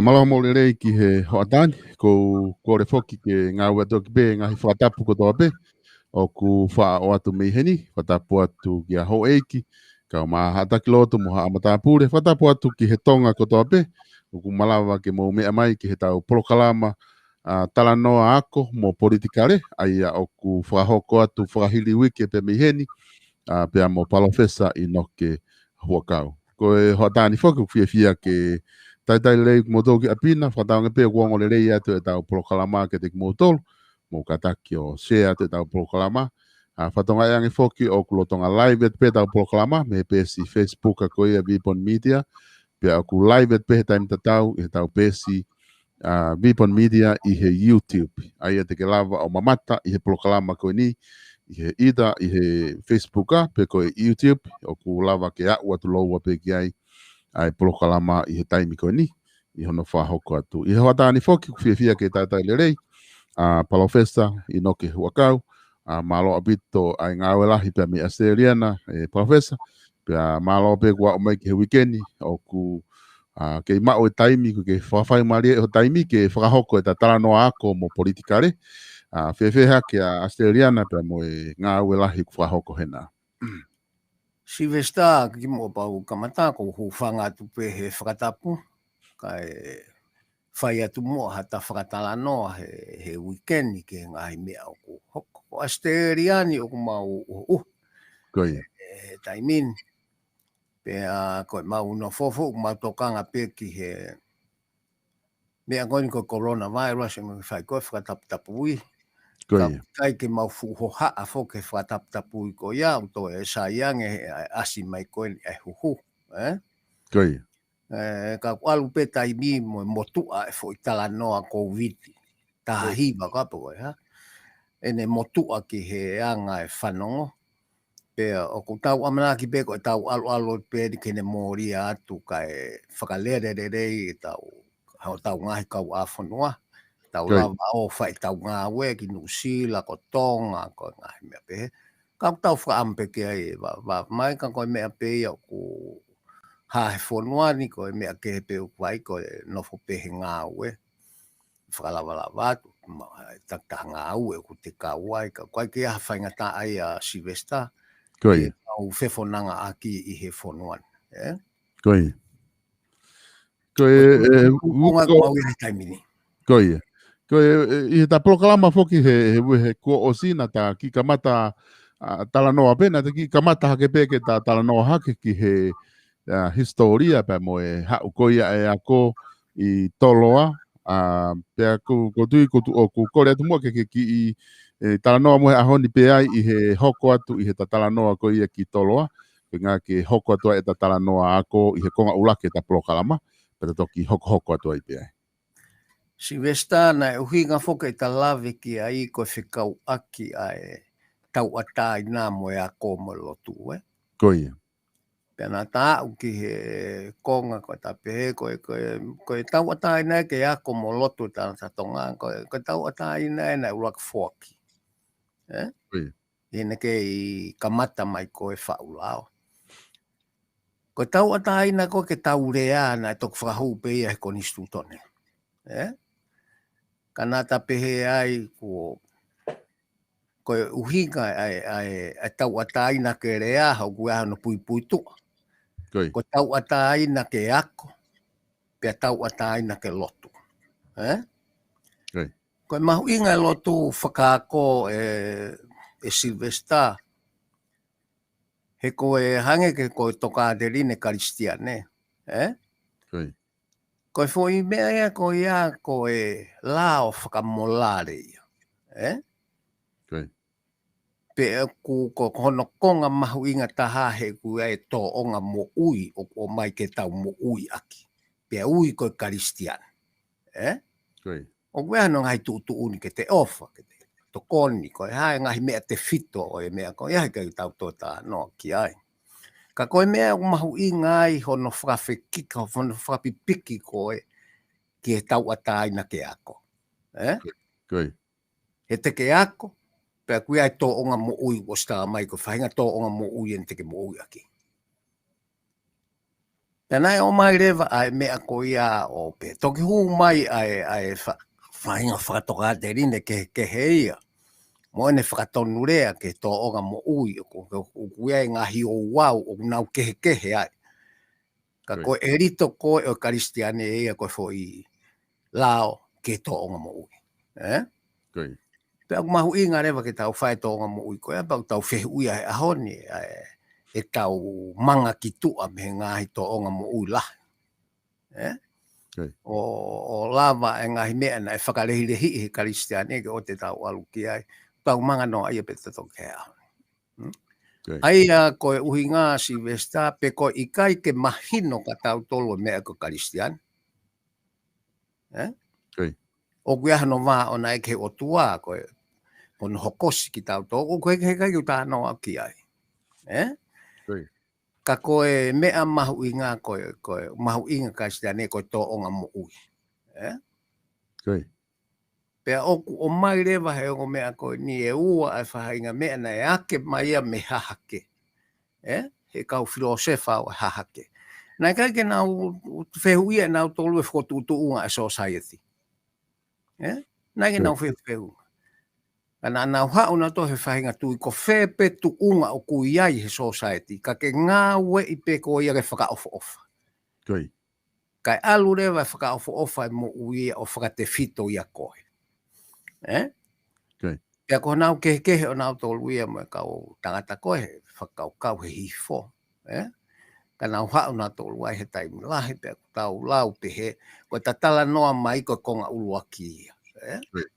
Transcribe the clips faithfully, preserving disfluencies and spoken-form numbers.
Mālō mo e lelei ki he hoʻatā ni, ko u kole foki ke ngāue atu ki he ngaahi fakatapu kotoa pē ʻoku faʻa ʻoatu mei heni, fakatapu atu ki he houʻeiki, kau mai ha taki lotu mo haʻa matāpule, fakatapu atu ki he Tonga kotoa pē ʻoku malava ke mou meʻa mai ki heʻetau polokalama, ʻa, talanoa ako mo politikale, ʻa ia ʻoku fakahoko atu fakahili uike pē mei heni, ʻa, pea mo Palōfesa ʻInoke Huʻakau. Ko e hoʻatā ni foki ʻoku fiefia ke talitali lelei kimoutolu ki ʻapi na, fakatauange pē ʻoku ongo lelei atu ʻetau polokalama kiate kimoutolu, mou kātaki ʻo share atu ʻetau polokalama. ʻA, fakatokangaʻi ange foki ʻoku lolotonga live atu pē ʻetau polokalama mei he peesi Facebook ko ia VPON Media, pea ʻoku live atu pē he taimi tatau ʻi heʻetau peesi, ʻa, VPON Media ʻi he YouTube. ʻA ia te ke lava ʻo mamata ʻi he polokalama ko eni, ʻi he ʻita, ʻi he Facebook ʻa, pe ko e YouTube, ʻoku lava ke aʻu atu lōua pē ki ai ʻa e polokalama ʻi he taimi ko eni, ʻi hono fakahoko atu. ʻI he hoʻatā ni foki, ʻoku fiefia ke talitali lelei, ʻa, Palōfesa ʻInoke Huʻakau, ʻa, mālō ʻaupito ʻa e ngāue lahi pea mei ʻAositelēlia na, ʻe Palōfesa, pea mālō pē kuo aʻu mai ki he uike ni, ʻoku, ʻa, kei maʻu e taimi, ʻoku ke fakafaingamālie ʻi hoʻo taimi ke fakahoko ʻeta talanoa ako mo politikale, ʻa, fēfē hake ʻa ʻAositelēlia na pea mo e ngāue lahi kuo fakahoko hena. Sylvester, kimuʻa pea u kamata, ko u hūfanga atu pē he fakatapu, kae fai atu muʻa haʻata fakatalanoa he, he uike ni ki he ngaahi meʻa ʻoku hoko. Ko ʻAositelēlia ni ʻoku mau ʻuhuʻuhu. Ko ia. He, he taimi ni. Pea ko ʻemau nofo foki, ʻoku mau tokanga pē ki he meʻa ko eni ko e coronavirus, ʻoku fai ko e fakataputapui. Ko ia. Ka ʻoku ʻikai ke mau fuʻu hohaʻa foki he fakataputapui ko ia, ʻoku toe sai ange he ʻasi mai ko eni ʻa e huhu, ē? Ko ia. ʻE, ka ʻoku ʻalu pē taimi mo e motuʻa e foʻi talanoa Kōviti taha hiva ka po ko e hā. ʻEne motuʻa ki he anga e fanongo. Pea ʻoku tau ʻamanaki pē ko e tau ʻaluʻalu pē ni ke ne mōlia atu kae fakalele lelei e tau, hotau ngaahi kauʻāfonua. Tau lava ʻo fai tau ngāue ki Nuʻusila, ko Tonga, ko e ngaahi meʻa pehē. Ka ʻoku tau fakaʻamu pē ki ai, va, va, mai ka ko e meʻa pē ia ʻoku hā he fonua ni, ko e meʻa kehe pē ʻoku fai ko e nofo pē he ngāue. Fakalavalava atu, ma, takitaha ngāue ʻoku te kau ai, ka ko e ʻikai ke ʻi ai ha faingataʻa ia Sylvester, ke tau fefonongaʻaki ʻi he fonua ni, ē? Ko ia. Ko e, e, ko e, ko e, ʻi he taimi ni. Ko ia. Ko e, e, ʻi he ta polokalama foki he, he, he kuo ʻosi naʻa ta kiʻi kamata, ʻa, talanoa pē, naʻa ta kiʻi kamata hake pē ke ta talanoa hake ki he, ʻa, hisitōlia pea mo e haʻu ko ia e ako ʻi Toloa, ʻa, pea ko, ko tui ko tu ʻoku kole atu muʻa ke, ke kiʻi, e, talanoa mo e ʻaho ni pē ai ʻi he hoko atu ʻi he ta talanoa ko ia ki Toloa, ko e ʻuhinga ke hoko atu ai e ta talanoa ako ʻi he konga ʻuluaki e ta polokalama, pea ta toki hokohoko atu ai pē ai. Sylvester, naʻe ʻuhinga foki e ta lave ki ai ko e fekauʻaki ʻa e tauʻatāina mo e ako mo e lotu, ē? Ko ia. Pea naʻa ta aʻu ki he konga ko e ta pehē, ko e, ko e, ko e tauʻatāina ke ako mo lotu ʻa e tangata Tonga, ko e, ko e tauʻatāina ē naʻe ʻuluaki foaki. Ē? Ko ia. ʻI heʻene kei kamata mai ko e faʻu lao. Ko e tauʻatāina ko ē ke tau lea naʻe toki fakahū pē ia he konisitūtone. Ē? Ka naʻa ta pehē ai ko, ko e ʻuhinga ʻa e, ʻa e, ʻa e tauʻatāina ke lea, ʻoku ʻi ai hono puipuituʻa. Ko ia. Ko e tauʻatāina ke ako, pea tauʻatāina ke lotu. Ē? Ko ia. Ko e mahuʻinga e lotu fakaako ē, ē Sylvester, he ko e hangē ko e tokāteline Kalisitiane, ē? Ko ia. Ko e foʻi meʻa ia ko ia ko e lao fakamolale ia, ē? Ko ia. Pea ʻoku, ko, ko hono konga mahuʻinga taha he ʻoku ʻi ai e tōʻonga moʻui ʻoku ʻomai ke tau moʻui ʻaki. Pea ui ko e Kalisitiane. Ē? Ko ia. ʻOku ʻi ai hono ngaahi tuʻutuʻuni ke te ʻofa, ke te tokoni, ko e hā e ngaahi meʻa tefito ʻo e meʻa ko ia he ʻikai ke tau toe talanoa ki ai. Ka ko e meʻa ʻoku mahuʻinga ai hono fakafekika, hono fakapipiki ko ē ki he tauʻatāina ke ako. Ē? Ko ia. He te ke ako, pea ʻoku ʻi ai e tōʻonga moʻui ʻoku ʻosi talamai ko e faʻahinga tōʻonga moʻui eni te ke moʻui ʻaki. Pea naʻe ʻomai leva ʻa e meʻa ko ia ʻo pehē. Toki hū mai ʻa e, ʻa e fa-, faʻahinga fakatokāteline kehekehe ia. Mo ʻene fakatonulea ki he tōʻonga moʻui, ʻoku, ʻoku, ʻoku ʻi ai e ngaahi ouau, ʻoku nau kehekehe ai. Ka ko e ʻelito ko ē ʻo e Kalisitiane ia ko e foʻi lao ki he tōʻonga moʻui. Ē? Ko ia. Pea ʻoku mahuʻinga leva ke tau fai e tōʻonga moʻui ko ia, pea ʻoku tau fehuʻia he ʻaho ni, ē, ʻetau manga ki tuʻa mei he ngaahi tōʻonga moʻui lahi. Ē? Ko ia. ʻO, ʻo lava e ngaahi meʻa naʻe fakalehilehiʻi he Kalisitiane ke ʻoua te tau ʻalu ki ai. Tau manga noa ia pea ta toki hea. Hmm? Ko ia. ʻA ia ko e ʻuhinga Sylvester pe ko e ʻikai ke mahino kia tautolu e meʻa ko e Kalisitiane. Ē? Ko ia. ʻOku ʻi ai hono vā ʻoʻona ʻe he ʻOtua, ko e, ko hono hokosi kitautolu, ʻoku ʻikai, ʻikai ke u talanoa ki ai. Ē? Ko ia. Ka ko e meʻa mahuʻinga, ko e, ko e mahuʻinga Kalisitiane ko e tōʻonga moʻui. Ē? Ko ia. Pea ʻoku ʻomai leva he ongo meʻa ko eni ʻe ua ʻa e faʻahinga meʻa naʻe ake mai ia mei Hahake. Ē? He kau filōsefa ʻo Hahake. Naʻe ʻikai ke nau fehuʻia ʻe nautolu e fokotuʻutuʻunga e society. Ē? Naʻe ʻikai ke nau fehuʻia. Ka naʻa nau haʻu nautolu he faʻahinga tui ko fē pē tuʻunga ʻoku ʻi ai he society. Ka ke ngāueʻi pē ko ia ke fakaʻofoʻofa. Ko ia. Kae ʻalu leva e fakaʻofoʻofa e moʻui ia ʻo fakatefito ia koe. Ē? Ko ia. Pea ko honau kehekehe ʻo nautolu ia mo e kau tangata ko ē, fakakaukau he hihifo. Ē? Ka nau haʻu nautolu ai he taimi lahi, pea ʻoku tau lau pehē, ko e ta talanoa mai ko e konga ʻuluaki ia. Ē? Ko ia.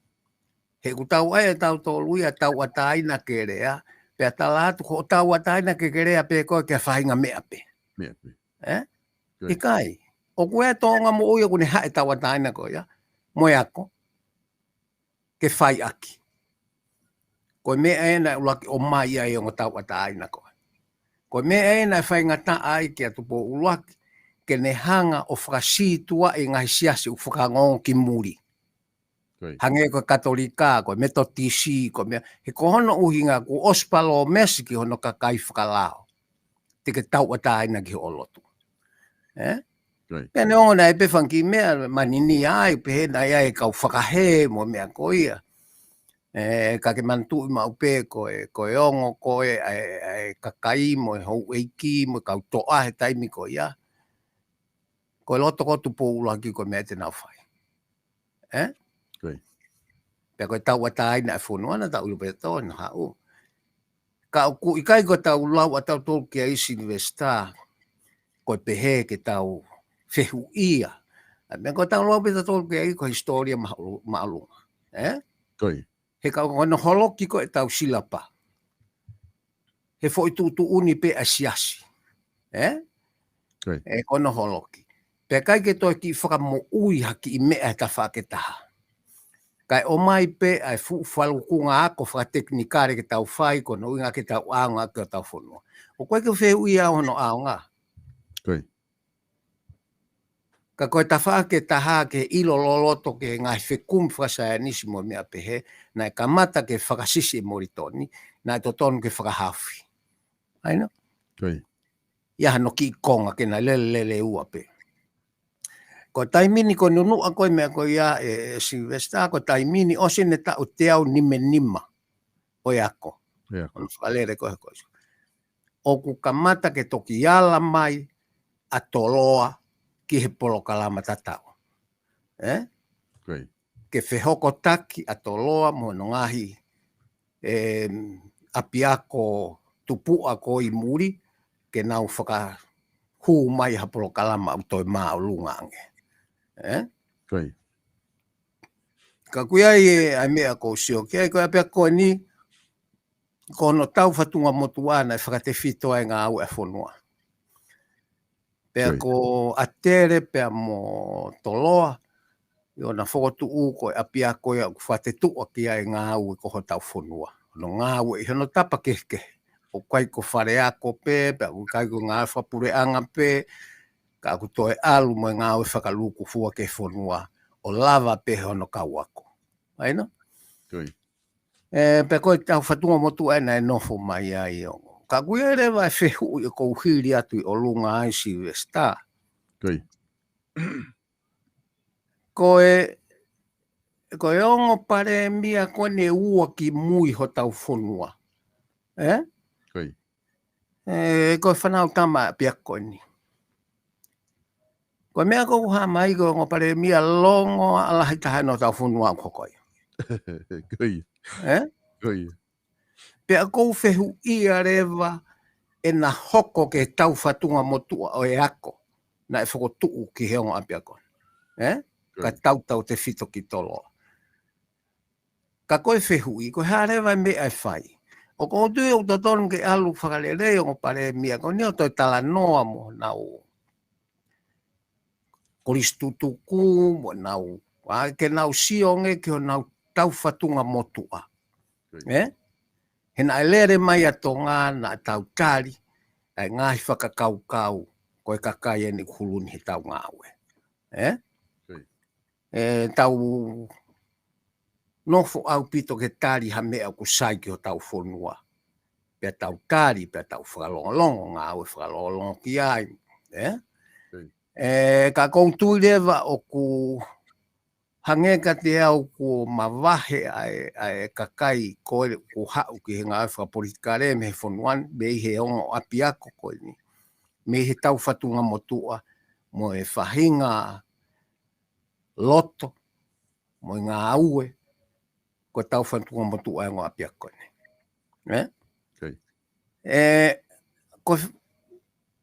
He ʻoku tau ʻai ʻe tautolu ia tauʻatāina ke lea, pea tala atu ko e tauʻatāina ke ke lea pē ko e ke faʻahinga meʻa pē. Meʻa pē. Ē? Ko ia. ʻIkai. ʻOku ʻi ai e tōʻonga moʻui ʻoku ne haʻi e tauʻatāina ko ia. Mo e ako. Ke fai ʻaki. Ko e meʻa ē naʻe ʻuluaki ʻomai ai e ongo tauʻatāina ko ē. Ko e meʻa ē naʻe faingataʻa ai kia Tupou ʻUluaki, ke ne hanga ʻo fakasītuʻaʻi e ngaahi siasi ʻoku fakaongoongo ki muli. Hangē ko e Katolika, ko e Metotisi, ko e meʻa, he ko hono ʻuhinga kuo ʻosi palōmesi ki hono kakai fakalao te ke tauʻatāina ki hoʻo lotu. Ē? Pea neongo naʻe pē fanga kiʻi meʻa, maninia ai, pehē naʻe ʻi ai e kau fakahē mo e meʻa ko ia. Ē, ka ke manatuʻi maʻu pē ko e, ko e ongo ko ē ʻa e, ʻa e kakai mo e houʻeiki mo e kau toʻa he taimi ko ia. Ko e loto ko Tupou ʻUluaki ko e meʻa te nau fai. Ē? Pea ko e tauʻatāina e fonua naʻa tau ʻilo pē tō na haʻu. Ka ʻoku ʻikai ko e tau lau ʻa tautolu ki ai Silivesitā, ko e pehē ke tau fehuʻia. ʻA meʻa ko e tau lau pē tautolu ki ai ko e hisitōlia maʻolunga. Ē? He ka ko hono holoki ko e tau silapa. He foʻi tuʻutuʻuni pē ʻa e siasi. Ē? Ē ko hono holoki. Pea ʻikai ke toe kiʻi fakamoʻui ha kiʻi meʻa he tafaʻaki ʻe taha. Kae ʻomai pē ʻa e fuʻu falukunga ako fakatekinikale ke tau fai ko hono ʻuhinga ke tau ʻaonga ki hotau fonua. ʻOku ʻikai ke fehuʻia hono ʻaonga. Ka ko e tafaʻaki ʻe taha ke ʻilo loloto ki he ngaahi fekumi fakasaienisi mo e meʻa pehē, naʻe kamata ke fakasisi ʻe Molitoni, naʻe totonu ke fakahaofi. ʻA ia ʻa hono kiʻi konga ke na lele lele ua pē. Ko e taimi ni ko e nunuʻa ko e meʻa ko ia ē, ē Silivesitā, ko e taimi ni ʻosi ʻene taʻu teau nima nima ʻo e ako. Hono fakalele ko ē ko ē. ʻOku kamata ke toki ala mai ʻa Toloa ki he polokalama tatau. Ē? Ke fehokotaki ʻa Toloa mo hono ngaahi, ē, ʻapiako tupuʻa ko ē ʻi muli, ke nau fakahū mai ha polokalama ʻoku toe māʻolunga ange. Ē? Ka ʻoku ʻi ai ē, ʻa e meʻa ʻoku ou sio ki ai, ko e ʻapiako ni, ko hono tau fatunga motuʻa naʻe fakatefito ai e ngāue ʻa e fonua. Pea ko ʻAtele pea mo Toloa, ʻi hona fokotuʻu ko e ʻapiako ia ʻoku fakatetuʻa ki ai e ngāue ko hotau fonua. Hono ngāue ʻi hono tapa kehekehe. ʻOku ʻikai ko faleako pē, pea ʻoku ʻikai ko e ngāue fakapuleʻanga pē, ka ʻoku toe ʻalu mo e ngāue fakalūkufua ki he fonua, ʻo lava pē hono kau ako. ʻA ia ʻa? Ē, pea ko e tau fatunga motuʻa ē naʻe nofo mai ai ʻo. Ka ʻoku ʻi ai leva e fehuʻi ʻoku ou hili atu ʻi ʻolunga ai Silivesitā. Ko e, ko e ongo palēmia ko eni ʻe ua ki mui hotau fonua. Ē? Ē, ko e fānau tama ʻapiako ni. Ko e meʻa ʻoku hā mai ko e ongo palēmia longoaʻa lahi taha ʻi hotau fonua ʻoku hoko ia. Ē? Pea ʻoku ou fehuʻia leva ʻena hoko ki he tau fatunga motuʻa ʻo e ako naʻe fokotuʻu ki he ongo ʻapiako. Ē? Ka tautautefito ki Toloa. Ka ko e fehuʻi, ko e hā leva e meʻa ʻe fai. ʻOku ou tui ʻoku totonu ke ʻalu fakalelei ongo palēmia ko eni ʻo toe talanoa mo nau kolisi tutuku, mo nau, ʻa, ke nau sio ange ki honau tau fatunga motuʻa. Ē? He naʻe lele mai ʻa Tonga naʻa tau tali ʻa e ngaahi fakakaukau ko e kakai eni ʻoku hulu ni he tau ngāue. Ē? Ē, tau nofo ʻaupito ke tali ha meʻa ʻoku sai ki hotau fonua. Pea tau tali, pea tau fakalongolongo, ngāue fakalongolongo ki ai. Ē? Ē, ka ʻoku ou tui leva ʻoku hangē kiate au kuo mavahe ʻa e, ʻa e kakai ko ē ʻoku haʻu ki he ngāue fakapolitikale mei he fonua ni, mei he ongo ʻapiako ko eni. Mei he tau fatunga motuʻa, mo e faʻahinga loto, mo e ngāue, ko e tau fatunga motuʻa e ongo ʻapiako ni. Ē? Ē, ko,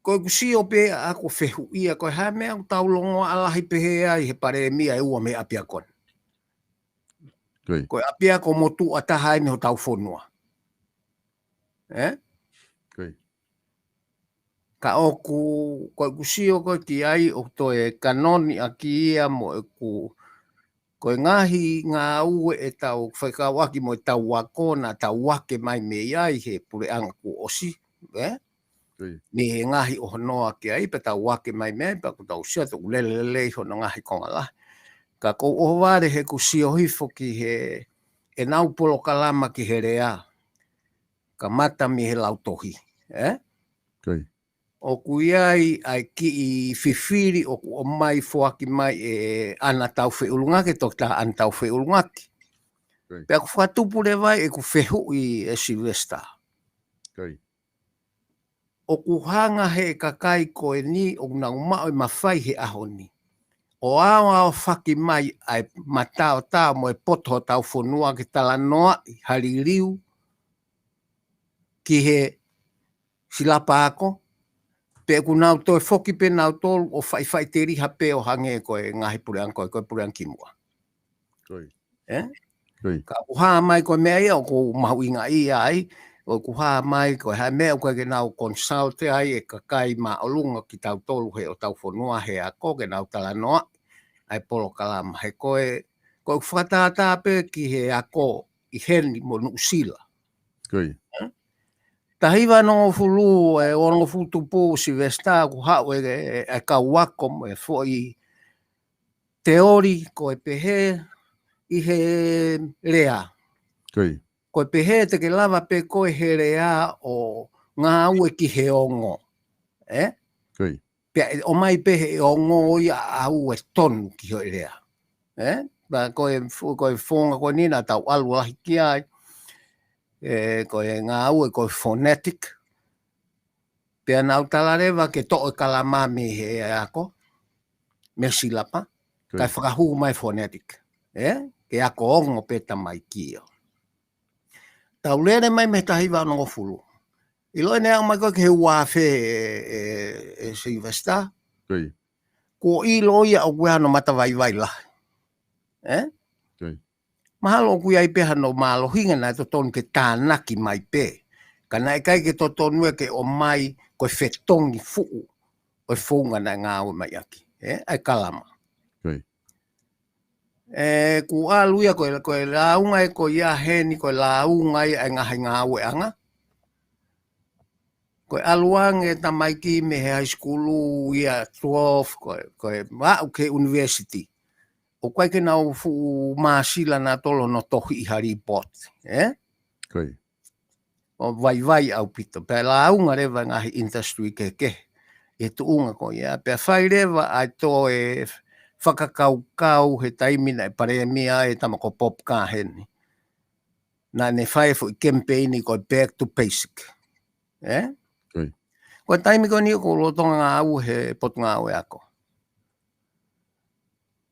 ko ʻeku sio pē ʻaʻaku ʻo fehuʻia, ko e hā e meʻa ʻoku tau longoaʻa lahi pehē ai he palēmia ʻe ua mei he ʻapiako ni. Ko e ʻapiako motuʻa taha eni hotau fonua. Ē? Ka ʻoku, ko ʻeku sio ko ē ki ai ʻoku toe kanoni ʻaki ia mo ʻeku, ko e ngaahi ngāue ʻe tau fekauʻaki mo e tau ako naʻa tau ake mai mei ai he puleʻanga kuo ʻosi, ē? Mei he ngaahi ʻohonoa ki ai, pea tau ake mai mei ai, pea ʻoku tau sio atu ʻoku lele lelei hono ngaahi konga lahi. Ka ʻoku ou ʻohovale he ʻoku ou sio hifo ki he ʻenau polokalama ki he lea. Kamata mei he lautohi, ē? ʻOku ʻi ai ʻa e kiʻi fifili ʻoku ʻomai foaki mai ʻe ʻAna Taufeʻulungaki, Toketā ʻAna Taufeʻulungaki. Pea ʻoku fakatupu leva ai ʻeku fehuʻi ē Silivesitā. ʻOku hanga he kakai ko eni ʻoku nau maʻu e mafai he ʻaho ni ʻo aoaofaki mai ʻa e mataotao mo e poto hotau fonua ke talanoaʻi ha liliu ki he silapa ako, pe ʻoku nau toe foki pē nautolu ʻo faʻifaʻiteliha pē ʻo hangē ko e ngaahi puleʻanga ko ē, ko e puleʻanga kimuʻa. Ē? Ka ʻoku hā mai ko e meʻa ia ʻoku ou mahuʻingaʻia ai, ʻoku hā mai ko e hā e meʻa ʻoku ʻikai ke nau consult ai e kakai māʻolunga kitautolu he ʻotau fonua he ako ke nau talanoa ʻa e polokalama. He ko e, ko e fakatātā pē ki he ako ʻi heni mo Nuʻusila. Taha hiva onongofulu, e onongofulu tupu Silivesitā ʻoku haʻu e, e, e kau ako mo e foʻi teoli ko e pehē ʻi he lea. Ko e pehē te ke lava pē koe he lea ʻo ngāue ki he ongo. Ē? Pea ʻe ʻomai pē he ongo ia ʻa e tonu ki hoʻo lea. Ē? Pea ko e fo-, ko e founga ko eni naʻa tau ʻalu lahi ki ai. Ē, ko e ngāue ko e phonetic. Pea nau tala leva ke toʻo e kalama mei he ako, mei he silapa, kae fakahū mai phonetic. Ē? Ke ako ongo pē tamaiki ia. Tau lele mai mei he taha hiva onongofulu. ʻIlo ʻene aʻu mai ko ē ki he ua afe ē, ē, ē Silivesitā. Kuo ʻilo ia ʻoku ʻi ai hano matavaivai lahi. Ē? Mahalo ʻoku ʻi ai pē hano mālohinga naʻe totonu ke tānaki mai pē. Ka naʻe ʻikai ke totonu ia ke ʻomai ko e fetongi fuʻu ʻo e founga naʻe ngāue mai ʻaki. Ē? ʻA e kalama. Ē, kuo ʻalu ia ko e, ko e lāunga ē ko ia heni, ko e lāunga ia ʻa e ngaahi ngāueʻanga. Ko e ʻalu ange tamaiki mei he high school ia twelve, ko e, ko e aʻu ki he university. ʻOku ʻikai ke nau fuʻu māsila nautolu hono tohiʻi ha report, ē? ʻO vaivai ʻaupito. Pea lāunga leva ngaahi industry kehekehe ʻi he tuʻunga ko ia. Pea fai leva ʻa e toe fakakaukau he taimi naʻe palēmia ai e tama ko Bob Kahane. Naʻa ne fai e foʻi campaign ko e Back to Basic. Ē? Ko e taimi ko eni ʻoku ou lolotonga ngāue he Potungāue Ako.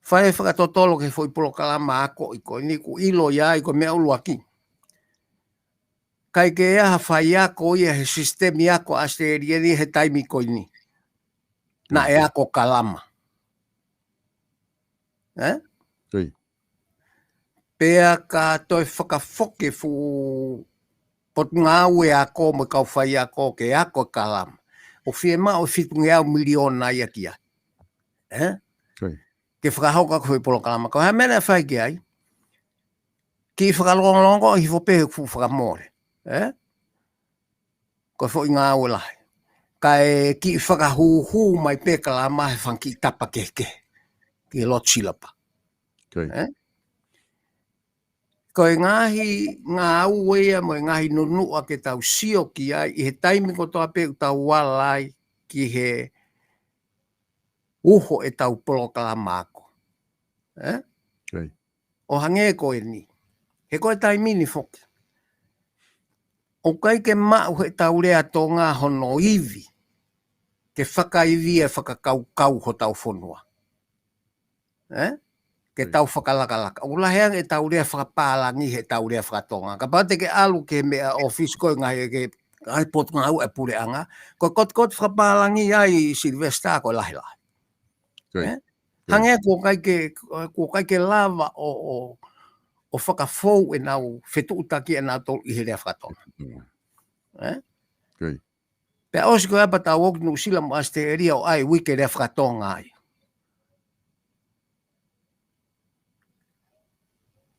Fai e fakatotolo ki he foʻi polokalama ako ʻi ko eni ʻoku ʻilo ia ʻi ko e meʻa ʻuluaki. ʻIkai ke ʻi ai ha faiako ia he sisitemi ako ʻAositelēlia ni he taimi ko eni. Naʻe ako kalama. Ē? Pea ka toe fakafoki e fuʻu Potungāue Ako mo e kau faiako ke ako e kalama. ʻOku fiemaʻu e fitungeau miliona ia ki ai. Ē? Ke fakahoko ʻaki e foʻi polokalama. Ko e hā e meʻa naʻe fai ki ai? Kiʻi fakalongolongo hifo pē he fuʻu fakamole. Ē? Ko e foʻi ngāue lahi. Kae kiʻi fakahūhū mai pē kalama he fanga kiʻi tapa kehekehe. Ki he lotu silapa. Ē? Ko e ngaahi ngāue ia mo e ngaahi nunuʻa ke tau sio ki ai ʻi he taimi kotoa pē ʻoku tau ala ai ki he uho ʻetau polokalama ako. Ē? ʻO hangē ko eni. He ko e taimi ni foki. ʻOku ʻikai ke maʻu he ʻetau lea Tonga hono ivi. Ke fakaivia e fakakaukau hotau fonua. Ē? Ke tau fakalakalaka. ʻOku lahi ange ʻetau lea fakapālangi he ʻetau lea fakatonga. Kapau te ke ʻalu ki he meʻa ʻōfisi ko e ngaahi ke, ngaahi potungāue ʻa e puleʻanga. Ko e kotikoti fakapālangi ai Silivesitā ko e lahilahi. Ē? Hangē kuo ʻikai ke, kuo ʻikai ke lava ʻo, ʻo, ʻo fakafou ʻenau fetuʻutaki ʻenau tolu ʻi he lea fakatonga. Ē? Pea ʻosi ko ia pea tau ō ki Nuʻusila mo ʻAositelēlia ʻo ʻai uike lea fakatonga ai.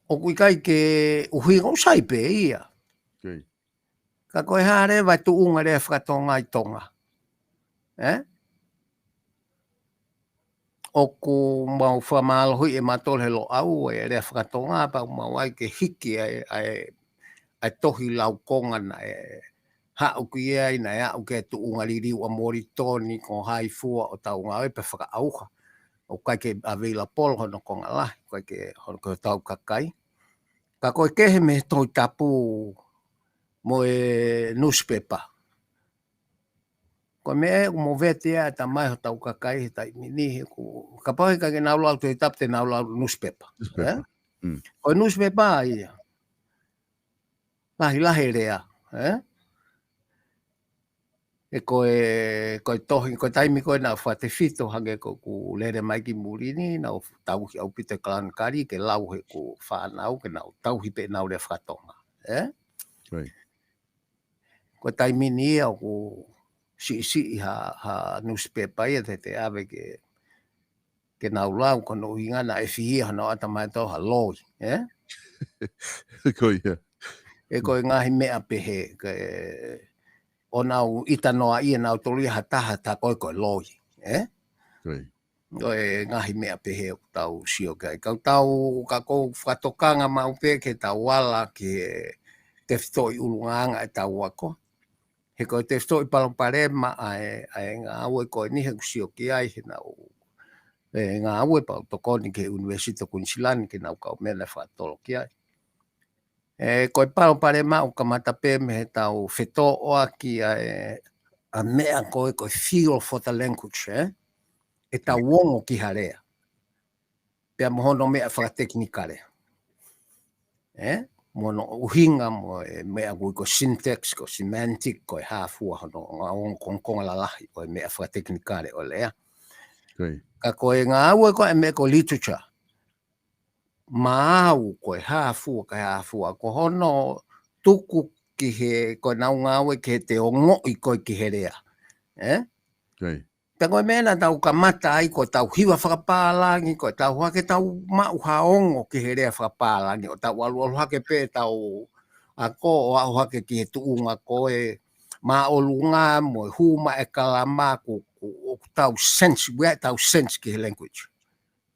ʻOku ʻikai ke ʻuhinga ʻoku sai pē ia. Ka ko e hā leva e tuʻunga lea fakatonga ʻi Tonga. ʻE? ʻOku mau fakamālohiʻi ʻe mautolu he Loʻau e lea fakatonga pea mau ʻai ke hiki ʻa e, ʻa e, ʻa e tohi laukonga naʻe haʻu ki ai, naʻe aʻu ki he tuʻunga liliu ʻa Molitoni, ko hai fua ʻo tau ngāue pea fakaʻauha. ʻOku ʻikai ke available hono konga lahi, ʻoku ʻikai ke hono ko tau kakai. Ka ko e kehe mei he Tohi Tapu mo e newspaper. Ko e meʻa ʻoku movete ai ʻatamai hotau kakai he taimi ni he ʻoku, kapau he ʻikai ke nau lau Tohi Tapu te nau lau newspaper. Newspaper. Ē? Mm. Ko e newspaper ia. Lahilahi e lea. Ē? ʻE ko e, ko e tohi, ko e taimi ko ē naʻa fakatefito hangē ko ʻeku lele mai ki muli ni, naʻa tauhi ʻaupito e Kalana Kali ke lau heʻeku fānau, ke nau tauhi pē ʻenau lea fakatonga. Ē? Right. Ko e taimi ni ia ʻoku siʻisiʻi ha, ha newspaper ia te te ʻave ke, ke nau lau, ko hono ʻuhinga naʻe fihia hono ʻatamai tau ha loi, ē? Ko ia. ʻE ko e ngaahi meʻa pehē, ke, ʻo nau ʻita noa ia nau tolu ia ha taha, tā ko e ko e loi, ē? Ko ia. Ko e ngaahi meʻa pehē ʻoku tau sio ki ai. Kau tau, ka ʻoku ou fakatokanga maʻu pē ke tau ala ki he tefitoʻi ʻulungaanga ʻetau ako. He ko e tefitoʻi palopalema ʻa e, ʻa e ngāue ko eni he ʻoku sio ki ai, he naʻa ku, e ngāue pea u tokoni ki he University of Queensland ke nau kau mena fakatolo ki ai. ʻE, ko e palopalema ʻoku kamata pē mei heʻetau fetōʻaki ʻa e, ʻa e meʻa ko e, ko e feel for the language, ē? ʻEtau ongo ki ha lea. Pea mo hono meʻa fakatekinikale. Ē? Mo hono ʻuhinga mo e meʻa ʻoku ui ko e syntax, ko e semantic, ko e hā fua hono ngaahi ongo kongokonga lalahi ʻo e meʻa fakatekinikale ʻo e lea. Ko ia. Ka ko e ngāue ko e meʻa ko e literature. Maau ko e hā fua, ko e hā fua. Ko hono tuku ki he, ko ʻenau ngāue ki he te ongoʻi koe ki he lea. Ē? Ko ia. Pea ko e meʻa naʻa tau kamata ai, ko ʻetau hiva fakapālangi, ko ʻetau hake tau maʻu ha ongo ki he lea fakapālangi, ʻo tau ʻaluʻalu hake pē ʻetau ako ʻo aʻu hake ki he tuʻunga ko e māʻolunga mo e hū mai e kalama ko, ko, ʻoku tau sense, ʻoku ʻi ai ʻetau sense ki he language.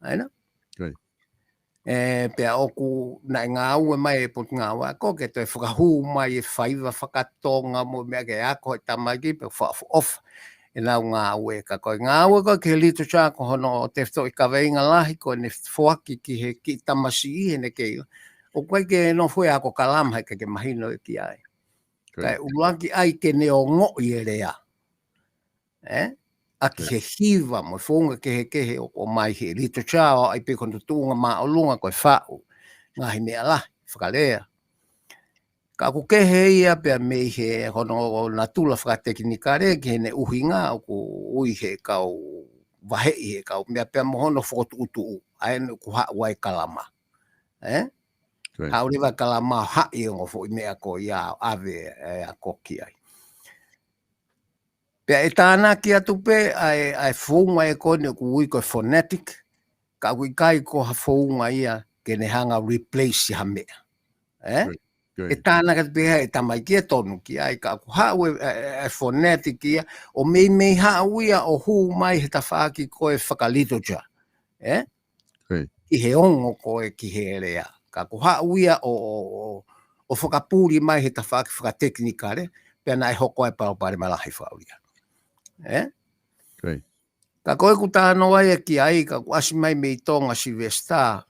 ʻAi na? Ko ia. ʻE, pea ʻoku naʻe ngāue mai e Potungāue Ako ke toe fakahū mai e faiva fakatonga mo e meʻa ke ako e tamaiki pea fakaʻofoʻofa ʻenau ngāue ka ko e ngāue ko e ki he literature ko hono tefitoʻi kaveinga lahi ko ʻene foaki ki he kiʻi tamasiʻi heʻene kei. ʻOku ʻikai ke nofo ia ko e kalama he ʻikai ke mahino ia ki ai. Ko ia. Kae ʻuluaki ʻai ke ne ongoʻi e lea. Ē? ʻAki Ko ia. he hiva mo e founga kehekehe ʻoku ʻomai he literature ʻo ʻai pē ko hono tuʻunga māʻolunga ko e faʻu. Ngaahi meʻa lahi, fakalea. Ka ʻoku kehe ia pea mei he hono natula fakatekinikale ki heʻene ʻuhinga ʻoku ui he kau vaheʻi he kau meʻa pea mo hono fokotuʻutuʻu. ʻA ē naʻa ku haʻu ai kalama. Ē? Ko ia. Haʻu leva kalama haʻi ongo foʻi meʻa ko ia ʻave e ako ki ai. Pea ʻe tānaki atu pē ʻa e, ʻa e founga ē ko eni ʻoku ui ko e phonetic, ka ʻoku ʻikai ko ha founga ia ke ne hanga replace ha meʻa. Ē? Ko ia, ko ia. ʻE tānaki atu pē ʻe he tamaiki ʻe tonu ki ai, ka ʻoku haʻu e, e, e, e phonetic ia, ʻo meimei haʻu ia ʻo hū mai he tafaʻaki ko e fakaliterature. Ē? Ko ia. Ki he ongo ko e ki he lea. Ka ʻoku haʻu ia ʻo, ʻo, ʻo, ʻo fakapuli mai he tafaʻaki fakatekinikale, pea naʻe hoko ai e palopalema lahi fakaʻulia. Ē? Ko ia. Ka ko ʻeku talanoa ia ki ai, ka ʻoku ʻasi mai mei Tonga Sylvester.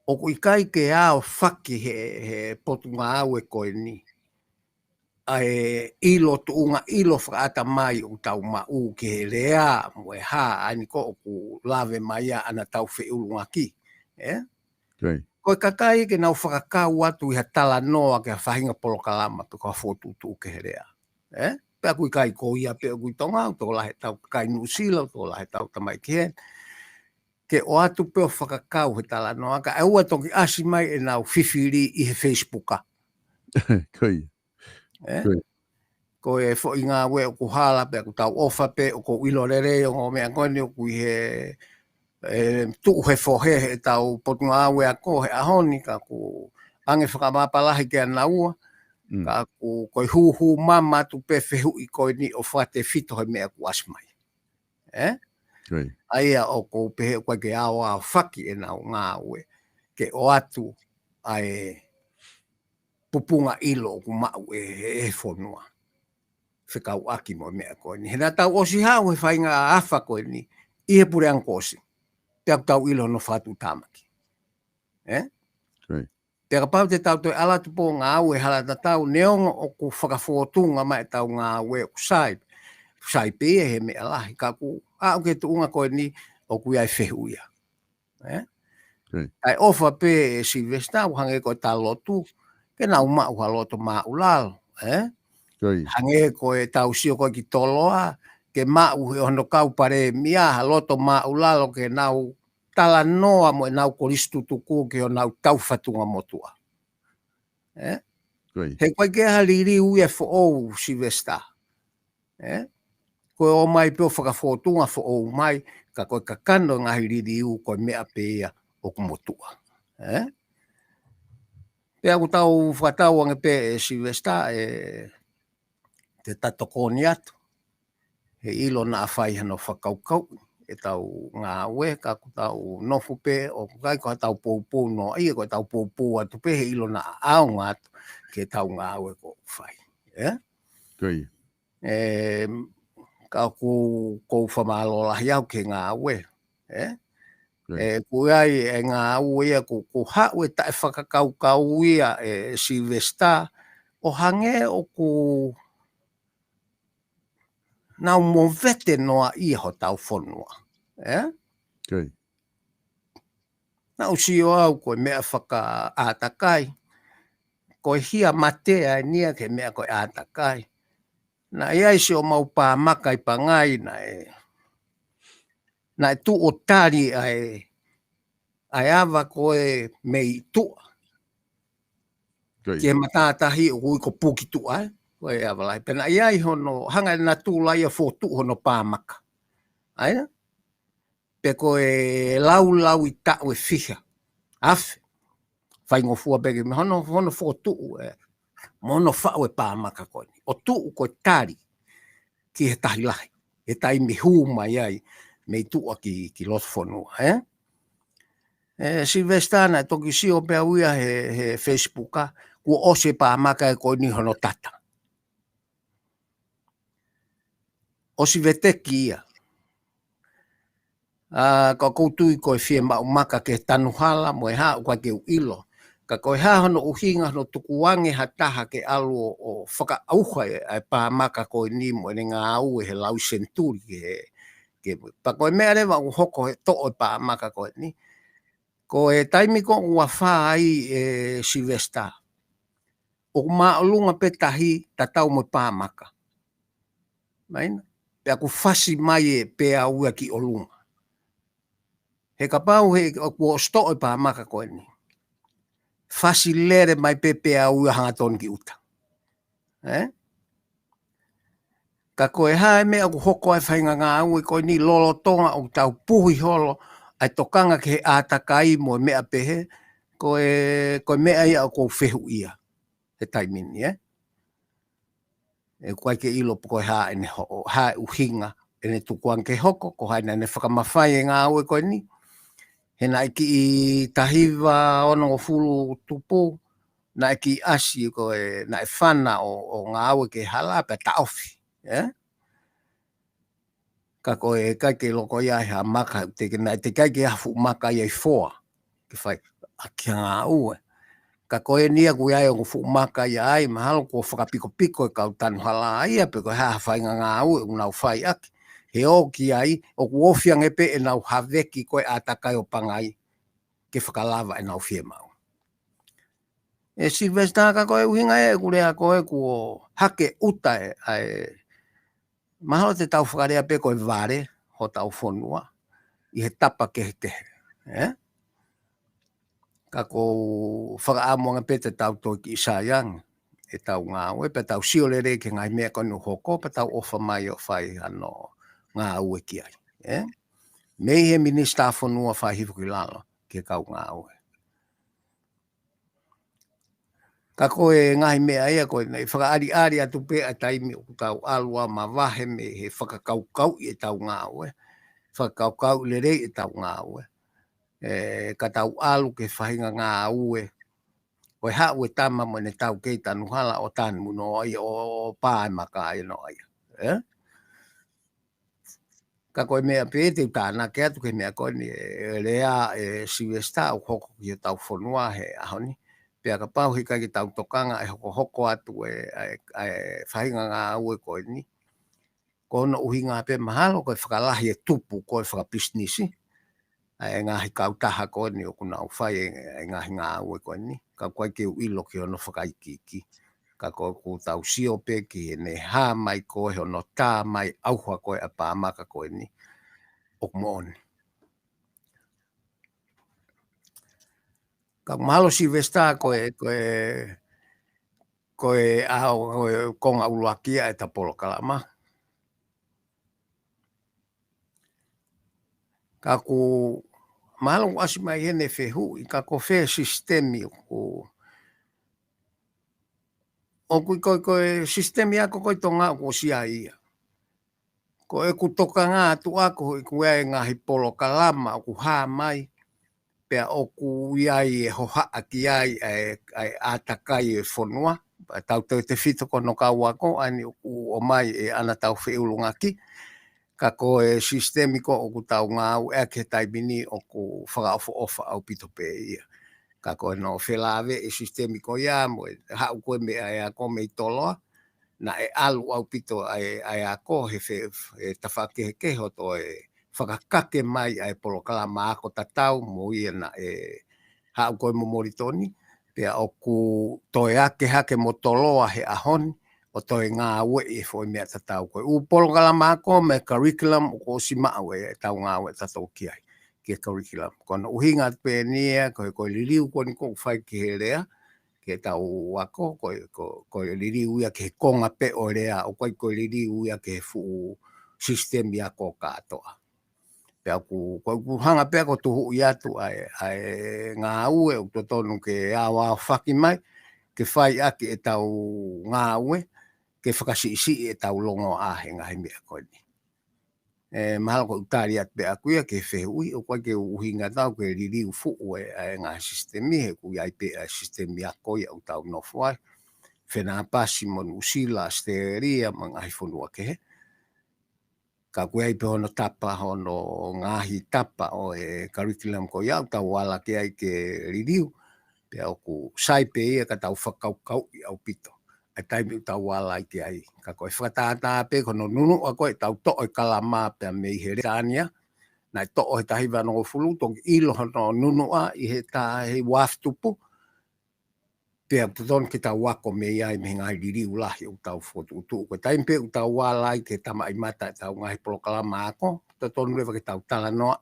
ʻOku ʻikai ke aofaki he, he Potungāue ko eni ʻa e ʻilo tuʻunga ʻilo fakaʻatamai ʻoku tau maʻu ki he lea mo e hā ʻa eni ko ʻoku lave mai ia ʻa ʻetau feʻulungaki. Ē? Ko ia. Ko e kakai ke nau fakakau atu ʻi ha talanoa ki ha faʻahinga polokalama pe ko ha fokotuʻutuʻu ki he lea. Ē? Pea ʻoku ʻikai ko ia pē ʻoku ʻi Tonga, ʻoku tokolahi ʻetau kakai Nuʻusila, ʻoku tokolahi ʻetau tamaiki heni. Ke ʻoatu pē ʻo fakakau he talanoa, kae ʻoua ʻe toki ʻasi mai ʻenau fifili ʻi he Facebook. Ko ia. Ē? Ko ia. Ko e foʻi ngāue ʻoku hala pē ʻoku tau ʻofa pē ʻoku ou ʻilo lelei ʻa e ongo meʻa ko eni ʻoku ʻi he, ē, tuʻu he fohe heʻetau Potungāue Ako he ʻaho ni ka ʻoku ʻange fakamāpalahi kia naua, Ka ʻoku, ko e hūhū mama atu pē fehuʻi ko eni ʻo fakatefito he meʻa kuo ʻasi mai. ʻE? ʻA ia ʻoku ou pehē ʻoku ʻikai ke aoaofaki ʻenau ngāue ke ʻoatu ʻa e pupunga ʻilo ʻoku maʻu ʻe, ʻe he fonua fekauʻaki mo e meʻa ko eni. He naʻa tau ʻosi haʻu he faʻahinga afa ko eni ʻi he puleʻanga kuo ʻosi. Pea ʻoku tau ʻilo hono fakatuʻutāmaki. ʻE? Pea kapau te tau toe ʻalu atu pē ʻo ngāue hala tatau neongo ʻoku fakafōtunga mai ʻetau ngāue ʻoku sai. Sai pē ia he meʻa lahi ka ʻoku aʻu ki he tuʻunga ko eni ʻoku ʻi ai e fehuʻia. ʻE? Kae ʻofa pē ʻe Sylvester ʻo hangē ko e tala lotu ke nau maʻu ha loto māʻulalo. ʻE? Hangē ko e tau sio ko ē ki Toloa ke maʻu ʻe hono kau palēmia ha loto māʻulalo ke nau talanoa mo ʻenau kolisi tutuku ki honau tau fatunga motuʻa. ʻE? He ʻoku ʻikai ke ha liliu ia foʻou Sylvester. ʻE? Ko e ō mai pē ʻo fakafōtunga foʻou mai, ka ko e kakano e ngaahi liliu ko e meʻa pē ia ʻoku motuʻa. ʻE? Pea ʻoku tau fakatau ange pē ʻe Sylvester ʻe te ta tokoni atu. He ʻilo naʻa fai hano fakakaukau ʻetau ngāue ka ʻoku tau nofo pē ʻoku ʻikai ko haʻatau poupou noa ia ko ʻetau poupou atu pē he ʻilo naʻa ʻaonga atu ki heʻetau ngāue ʻoku fai. ʻE? ʻE, ka ʻoku ou fakamālō lahi au ki he ngāue. ʻE? ʻE, ʻoku ʻi ai e ngāue ia ʻoku, ʻoku haʻu e taʻefakakaukau ia ʻe Sylvester ʻo hangē ʻoku nau movete noa ia hotau fonua. ʻE? Naʻa ku sio au ko e meʻa fakaʻātakai. Ko e hia mate ʻa e nia ki he meʻa ko e ʻātakai. Naʻe ʻi ai siʻomau pāmaka ʻi Pangai naʻe, naʻe tuʻu ʻo tali ʻa e, ʻa e ava ko ē mei tuʻa. Ki he matātahi ʻoku ui ko Pukituʻa, ʻe? Ko e ava lahi. Pea naʻe ʻi ai hono, hanga ʻe natula ia ʻo fokotuʻu hono pāmaka. ʻA ia? Pe ko e laulau ʻi taʻu ʻe fiha. Afe. Faingofua pē ke meʻa hono, hono fokotuʻu ʻe. Mo hono faʻu e pāmaka ko eni. ʻO tuʻu ko e tali ki he tahi lahi. He taimi hū mai ai mei tuʻa ki, ki loto fonua, ʻe? ʻE, Sylvester naʻe toki sio pē au ia he, he Facebook ʻa, kuo ʻosi e pāmaka ʻe ko eni hono tata. ʻOsi veteki ia. ʻA, ka ʻoku ou tui ko e fiemaʻu maka ki he tanu hala mo e hā ʻoku ʻikai ke u ʻilo. Ka ko e hā hono ʻuhinga hono tukuange ha taha ke ʻalu ʻo, ʻo fakaʻauha e, ʻa e pāmaka ko eni mo ʻene ngāue he lau senituli ki he, ke, pea ko e meʻa leva ʻoku hoko he toʻo e pāmaka ko eni. Ko e taimi ko ē ʻoku afā ai ʻe Sylvester. ʻOku māʻolunga pē tahi tatau mo e pāmaka. Mai na. Pea ʻoku fasi mai ʻe Peau ia ki ʻolunga. He kapau he ʻoku ʻosi toʻo e pāmaka ko eni. Fasi lele mai pē Peau ia hangatonu ki ʻuta. ʻE? Ka ko e hā e meʻa ʻoku hoko ai e faʻahinga ngāue ko eni lolotonga ʻoku tau puhi holo ʻa e tokanga ki he ʻātakai mo e meʻa pehē, ko e, ko e meʻa ia ʻoku ou fehuʻia he taimi ni, ʻe? ʻE ʻoku ʻikai ke ʻilo pe ko e hā ʻene ho-, hā e ʻuhinga ʻene tukuange ke hoko, ko hai naʻa ne fakamafai e ngāue ko eni. He naʻe kiʻi taha hiva onongofulu tupu, naʻe kiʻi ʻasi ko e, naʻe fana ʻo, ʻo ngāue ki he hala pea taʻofi, ʻe? Ka ko e ʻikai ke loko ia he maka, te ke naʻe teʻeki ai ke ʻi ai ha fuʻu maka ia ʻi Foa, ke fai ʻaki ha ngāue. Ka ko eni ia ʻoku ʻi ai ongo fuʻu maka ia ai, mahalo kuo fakapikopiko e kau tanu hala ia, pe ko e hā ha faʻahinga ngāue ʻoku nau fai ʻaki. He ʻoku ʻi ai, ʻoku ofi ange pē ʻenau haveki ko e ʻātakai ʻo Pangai, ke fakalava ʻenau fiemaʻu. ʻE Sylvester ka ko e ʻuhinga ē ʻeku lea ko ē kuo hake ʻuta e, ʻa e, mahalo te tau fakalea pē ko e vale hotau fonua ʻi he tapa kehekehe, ʻe? Ka ʻoku ou fakaʻamu ange pē te tau toe kiʻi sai ange ʻetau ngāue, pea tau sio lelei ki he ngaahi meʻa ko eni ʻoku hoko, pea tau ʻofa mai ʻo fai hano ngāue ki ai, ʻe? Mei he minisitā fonua fai hifo ki lalo ki he kau ngāue. Ka ko e ngaahi meʻa ia ko ē, naʻe fakaʻaliʻali atu pē ʻa e taimi ʻoku tau ʻalu ʻo mavahe mei he fakakaukauʻi ʻetau ngāue, fakakaukauʻi lelei ʻetau ngāue. ʻE, ka tau ʻalu ki he faʻahinga ngāue, ʻo e haʻu e tama mo ʻene taukei tanu hala ʻo tanu noa ia ʻo, ʻo pā e maka ia noa ia. ʻE? Ka ko e meʻa pē te u tānaki atu ki he meʻa ko eni, ʻe, lea ʻe Sylvester ʻoku hoko ki hotau fonua he ʻaho ni. Pea kapau he ʻikai ke tau tokanga ʻe hokohoko atu ʻe, ʻa e, ʻa e faʻahinga ngāue ko eni. Ko hono ʻuhinga pē mahalo ko e fakalahi e tupu ko e fakapisinisi ʻa e ngaahi kautaha ko eni ʻoku nau fai e, e ngaahi ngāue ko eni. Ka ʻoku ʻikai ke u ʻilo ki hono fakaikiiki. Ka ko ʻoku tau sio pē ki heʻene hā mai ko ē hono tā mai ʻauha ko ē ʻa pā maka ko eni. ʻOku moʻoni. Ka mahalo Sylvester ko e, ko e, ko e ʻaho, ko e konga ʻuluaki ʻa ʻeta polokalama. Ka ʻoku mahalo ʻoku ʻasi mai heni e fehuʻi, ka ko fē sisitemi ʻoku, ʻoku ʻi ko, ko e sisitemi ako ko ē ʻi Tonga ʻoku ʻosi ʻi ai ia. Ko ʻeku tokanga atu ʻaʻaku ʻoku ʻi ai e ngaahi polokalama ʻoku hā mai, pea ʻoku ʻi ai e hohaʻa ki ai ʻa e, ʻa e ʻātakai e fonua, pea tau tefito ko hono kau ako, ʻa eni ʻoku ʻomai ʻe ʻAna Taufeʻulungaki, ka ko e sisitemi ko ē ʻoku tau ngāueʻaki he taimi ni ʻoku fakaʻofoʻofa ʻaupito pē ia. Ka ko hono felāveʻi e sisitemi ko ia mo e haʻu ko ē meʻa e ako mei Toloa, naʻe ʻalu ʻaupito ʻa e, ʻa e ako he fe-, he tafaʻaki kehekehe ʻo toe fakakake mai ʻa e polokalama ako tatau mo ia naʻe haʻu ko ē mo Molitoni, pea ʻoku toe ake hake mo Toloa he ʻaho ni, ʻo toe ngāueʻi e foʻi meʻa tatau ko ē. ʻŪ polokalama ako mo e curriculum ʻoku ʻosi maʻu ʻe ʻetau ngāue tatau ki ai, ki he curriculum. Ko hono ʻuhinga pē eni ia, ko e, ko e liliu ko eni ʻoku fai ki he lea, ki heʻetau ako, ko e, ko, ko e liliu ia ki he konga pē ʻo e lea, ʻoku ʻikai ko e liliu ia ki he fuʻu sisitemi ako kātoa. Pea ʻoku, ko ʻeku hanga pē ʻaʻaku ʻo tuhuʻi atu ʻa e, ʻa e ngāue ʻoku totonu ke aoaofaki mai, ke fai ʻaki ʻetau ngāue, ke fakasiʻisiʻi ʻetau longoaʻa he ngaahi meʻa ko eni. ʻE, mahalo ko ʻeku tali atu pē ʻaʻaku ia ki he fehuʻi, ʻoku ʻikai ke u ʻuhinga atu au ke liliu fuʻu e, ʻa e ngaahi sisitemi, he ʻoku ʻi ai pē ʻa e sisitemi ako ia ʻoku tau nofo ai, Fenāpasi mo Nuʻusila, ʻAositelēlia, mo e ngaahi fonua kehe. Ka ʻoku ʻi ai pē hono tapa, hono ngaahi tapa ʻo e curriculum ko ia ʻoku tau ala ki ai ke liliu, pea ʻoku sai pē ia ka tau fakakaukauʻi ʻaupito ʻa e taimi ʻoku tau ala ai ki ai. Ka ko e fakatātā pē ko hono nunuʻa ko ē ʻetau toʻo e kalama pea mei he Lētania, naʻe toʻo he taha hiva nongofulu, toki ʻilo hono nunuʻa ʻi he taha hiva afe tupu, pea totonu ke tau ako mei ai mei he ngaahi liliu lahi ʻoku tau fokotuʻutuʻu. Ko e taimi pē ʻoku tau ala ai ke tamaʻi mata ʻetau ngaahi polokalama ako, totonu leva ke tau talanoa,